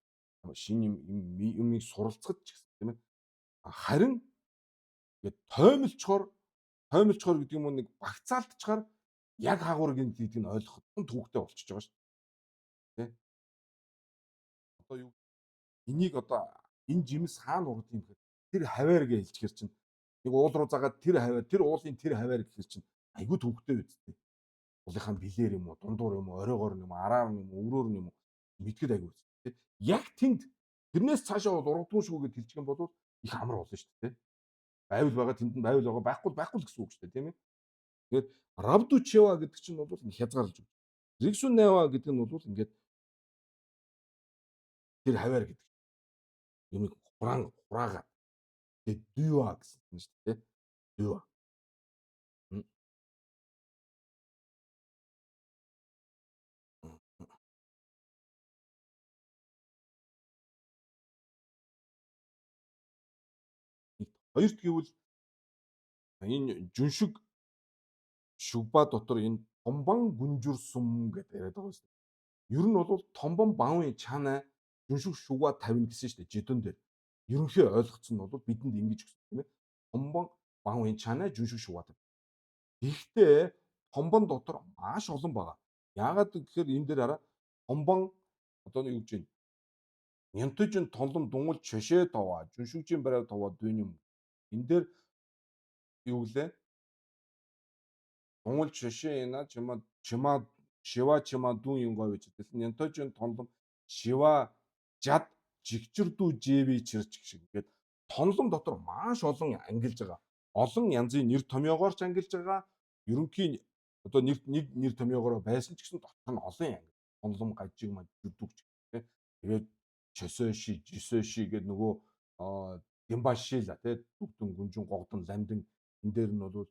шинэ юм юмыг суралцахад ч гэсэн, тийм ээ. Харин ингээд тоймолчхоор гэдэг юм уу нэг багцаалтчаар яг хаагур гэдгийг нь ойлгоход төвөгтэй болчихж байгаа шүү дээ. Тэ? Одоо юу энийг одоо энэ жимс хаана урд юм гэхээр тэр хаваар гэж хэлчихэр чинь нэг уул руу загаад тэр хаваар тэр уулын тэр хаваар гэхэр чинь айгүй төвөгтэй үсттэй. Уулынхаа билээр юм уу, дундуур юм уу, оройгоор юм уу, араар юм уу, өврөөр юм уу мэдгэд айгүй үсттэй. Яг тэнд тэрнээс цаашаа бол ургадгүй шүү гэж хэлчих юм бол их амар болно шүү дээ. Байвал байгаа тэнд нь байвал байгаа байхгүй байхгүй л гэсэн үг шүү дээ, тийм ээ. Тэгэхээр Равдучева гэдэг чинь бол хязгаарлаж өгч. Риксунева гэдэг нь бол ингээд тэр хаваар гэдэг. Юмыг хураан хураагаад тэгээд дюа гэсэн юм шүү дээ. Дюа. Хоёрт гэвэл энэ жүншиг шүгба дотор энэ томбан гүнжүр сүм гэдээ яриад байгаа шүү дээ. Ер нь бол томбон баавын чанаа жүншиг шүгба тавина гэсэн шүү дээ. Жидэн дээр. Ерөнхий ойлгоцсон нь бол бидэнд ингэж өгсөн тийм ээ. Томбон баавын чанаа жүншиг шүгба тавина. Гэхдээ томбон дотор маш олон байгаа. Яагаад гэхээр энэ дээр хараа томбон одоо юу гэж байна? Нянтожин тонлом дунгал чөшөө товаа, жүншигжин барай товаа дүүн юм. Энэ дээр юу гэлээ? Дунгал чөшөө яна чима чима шива чима дүүн юм говь гэж. Тэгэл нянтожин тонлом шива жад жигчэр дүү жэви чирч гэх шиг. Ингээд тонлом дотор маш олон ангилж байгаа. Олон янзын нэр томьёогоор ч ангилж байгаа. Ерөнхий одоо нэг нэг нэр томьёогоор байсан ч гэсэн дотор нь олон анги. Тонлом гажиг маж жүдүг ч гэх. Тэгээд чөсөөши, жисөөши гэдэг нөгөө гимбашила тий дүгдэн гүнжин гогдон ламдэн энэ дээр нь бол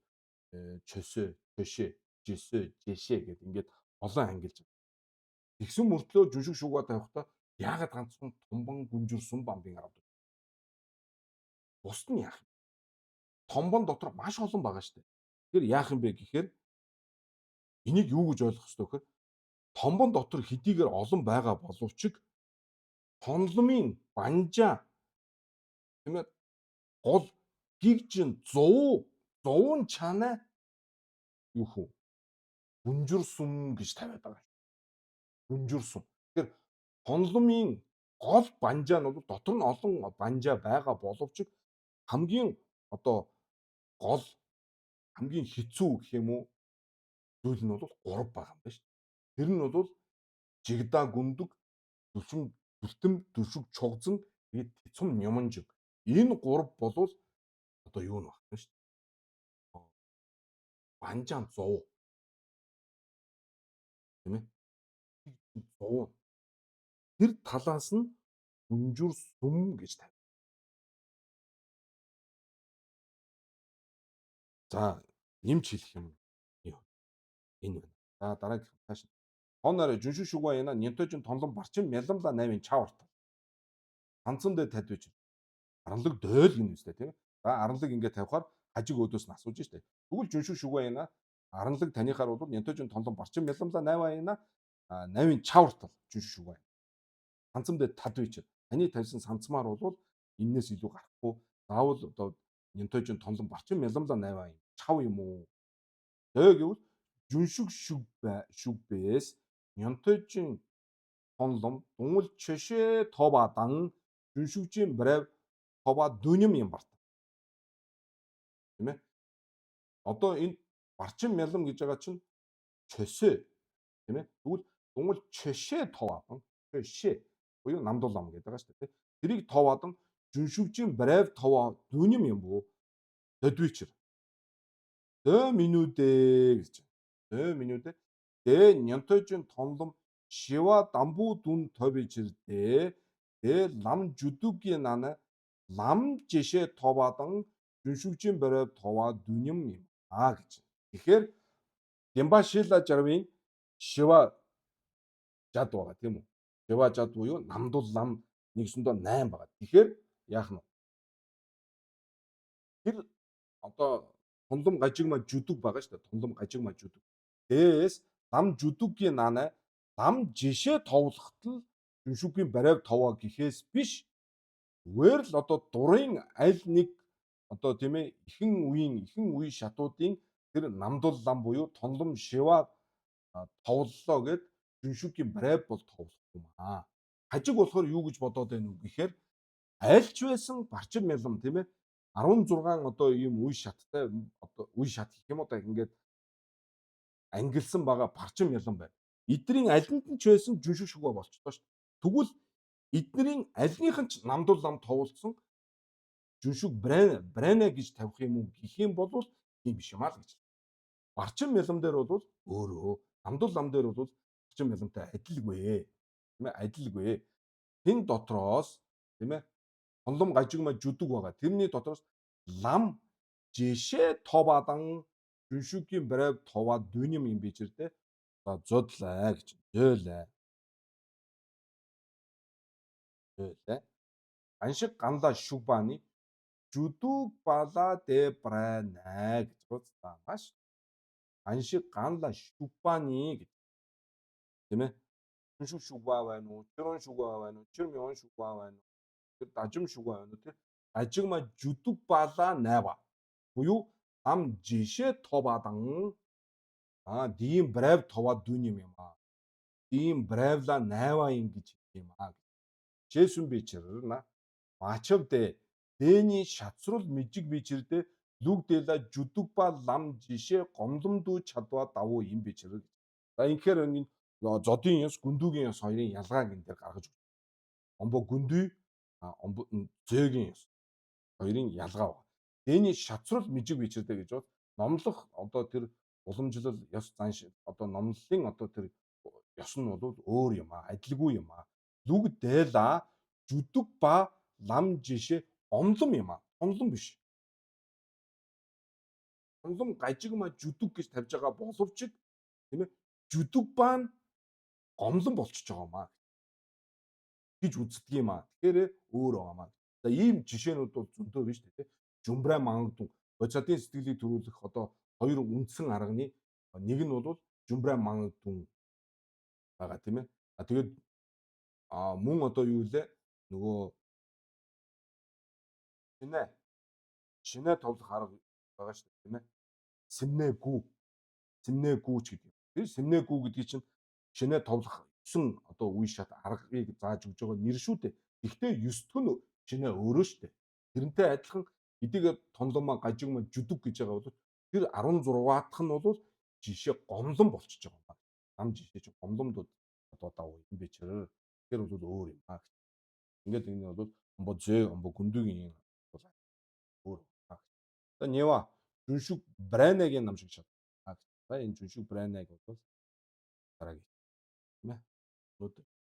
чөсөө, чөшөө, жисөө, жишээ гэдэг ингээд олон ангилж байгаа. Тэгсэн мөртлөө жүшиг шугаа тавихдаа яагаад ганцхан томбон гүнжирсэн бамбын авдаг. Бусд нь яах юм? Томбон дотор маш олон байгаа шүү дээ. Тэгэхээр яах юм бэ гэхээр энийг юу гэж ойлгох ёстой гэхээр томбон дотор хэдийгээр олон байгаа боловч тонломын банжаа тийм ээ гол гигжин 100 100 чанаа юу хүү гүнжир сүм гэж тавиад байгаа. Гүнжир сүм. Тэгэхээр тонломын гол банжаа нь бол дотор нь олон банжаа байгаа боловч хамгийн одоо гол хамгийн хэцүү гэх юм уу зүйл нь бол 3 байгаа юм байна шүү. Тэр нь бол жигда гүндэг, дүлшин дүртэм дүршиг чугзан тэгээд тэцүм нюманжиг. Энэ гурав болвол одоо юу нь багтана шүү. Банжаан 100. Тийм ээ. 100. Тэр талаас нь гүнжүр сүм гэж тавь. За, нэмж хэлэх юм энэ байна. За, дараагийнх цааш. Тон нарай жүншиг шүгва яна нянтожин тонлон барчин мялламла 8-ын чаварт. Ганцан дээр тадвэж. Аранлаг дойл гэнэ үстэй тийм ээ. За, аранлаг ингээд тавихаар хажиг өөдөөс нь асууж штэ. Тэгвэл жүншиг шүгва яна аранлаг таныхаар бол нянтожин тонлон барчин мялламла 8 яна 8-ын чаварт жүншиг шүгва. Ганцан дээр тадвэж. Таны тавьсан санцмаар бол энээс илүү гарахгүй. Заавал одоо нянтожин тонлон барчин мялламла 8 юм чав юм уу? Дөө гэвэл жүншиг шүгбээс нянтожин тонлом дунгал чөшөө тобадан жүншигжин брев тоба дүнэм юм барт. Тийм ээ. Одоо энэ барчин мялам гэж байгаа чинь чөсөө тийм ээ. Тэгвэл дунгал чөшөө тобадан чөшөө буюу намдуулам гэдэг байгаа шүү дээ. Тэрийг тобадан жүншигжин брев тоба дүнэм юм буу. Додвичэр. Дөө минүүдэ гэж. Дөө минүүдэ. Дэ нянтожин тонлом шива дамбу дүн тобичэрдэ. Дэ лам жүдүгийн нана лам жишээ тобадан жүншигжин барай това дүнэм юм а гэж. Тэгэхээр Дэмбашила жарвын шива жад байгаа тийм үү? Шива жад буюу намдул лам нэгсэндөө 8 байгаа. Тэгэхээр яах нь вэ? Тэр одоо тунлам гажигма жүдүг байгаа шүү дээ. Тунлам гажигма жүдүг. Дээс лам жүдүгийн нана лам жишээ товлоход л жүншүгийн барайв товоо гэхээс биш зүгээр л одоо дурын аль нэг одоо тийм ээ ихэн үеийн ихэн үе шатуудын тэр намдул лам буюу тунлам шива товллоо гэд жүншүгийн барайв бол товлох юм аа. Хажиг болохоор юу гэж бодоод байна вэ гэхээр альч байсан барчин мялам тийм ээ 16 одоо ийм үе шаттай одоо үе шат гэх юм уу да ингээд ангилсан байгаа барчин мялам байна. Эднэрийн алинд нь ч байсан жүншиг шугаа болчихлоо шүү. Тэгвэл эднэрийн альных нь ч намдул лам товлцсон жүншиг брана гэж тавих юм уу гэх юм бол тийм биш юм аа л гэж. Барчин мялам дээр бол өөрөө намдул лам дээр бол барчин мяламтай адилгүй. Тийм ээ адилгүй. Тэн дотроос тийм ээ Тонлом гажигма жүдэг байгаа. Тэрний дотроос лам жишээ тобадан жүншүгийн брэв това дүним юм бичэрдэ. За зөдлээ гэж. Зөөлээ. Зөөлээ. Аншиг ганла шүгбаны жүдүг бала дэ бранэ гэж за маш аншиг ганла шүгбаны гэж тийм ээ. Жүншүг шүгба байна уу? Чирон шүгба байна уу? Чирмион шүгба байна уу? Тэр дажим шүгба байна уу? Тэр ажигма жүдүг бала найва. Буюу ам жишээ тобадан а дим брэв това дүним юм аа. Дим брэвла найва юм гэж юм аа. Жэсүн бичэр на мачавдэ дэний шацрул мижиг бичэрдэ лүг дэла жүдүг ба лам жишээ гомломдүү чадва давуу юм бичэр. За инхээр энэ зодын ёс гүндүүгийн ёс хоёрын ялгааг энэ дээр гаргаж өгч. Омбо гүндүй омбо зөөгийн ёс хоёрын ялгаа байна. Дэний шацрал мижиг бичэрдэ гэж бол номлох одоо тэр уламжлал ёс занш одоо номлолын одоо тэр ёс нь бол өөр юм аа, адилгүй юм аа. Лүг дэла жүдүг ба лам жишээ гомлом юм аа. Гомлом биш. Гомлом гажигма жүдүг гэж тавьж байгаа боловч тийм ээ жүдүг баа нь гомлон болчихж байгаа юм аа гэж үздэг юм аа. Тэгэхээр өөр байгаа юм аа. За ийм жишээнүүд бол зөндөө биш үү? Жумбрай мангадун бодисатын сэтгэлийг төрүүлэх одоо хоёр үндсэн арганы нэг нь бол жумбрай мангадун байгаа тийм ээ. А тэгээд мөн одоо юу лээ нөгөө шинэ товлох арга байгаа шүү дээ тийм ээ. Сэмнээгүү сэмнээгүү ч гэдэг. Тэр сэмнээгүү гэдгийг чинь шинэ товлох 9 одоо үе шат аргыг зааж өгж байгаа нэр шүү дээ. Гэхдээ 9 дэх нь шинэ өөрөө шүү дээ. Тэрнтэй адилхан эдийг тонломоо гажигма жүдүг гэж байгаа бол тэр 16 дахь нь бол жишээ гомлон болчихж байгаа юм байна. Нам жишээ чинь гомломдууд одоо давуу юм бичэр. Тэр бол өөр юм аа. Ингээд энэ бол омбо зөө омбо гүндүгийн бол өөр аа. За нева жүншүг бранегийн нам шиг шат. За энэ жүншүг бранег бол дараагийн тийм ээ. Өнөөдөр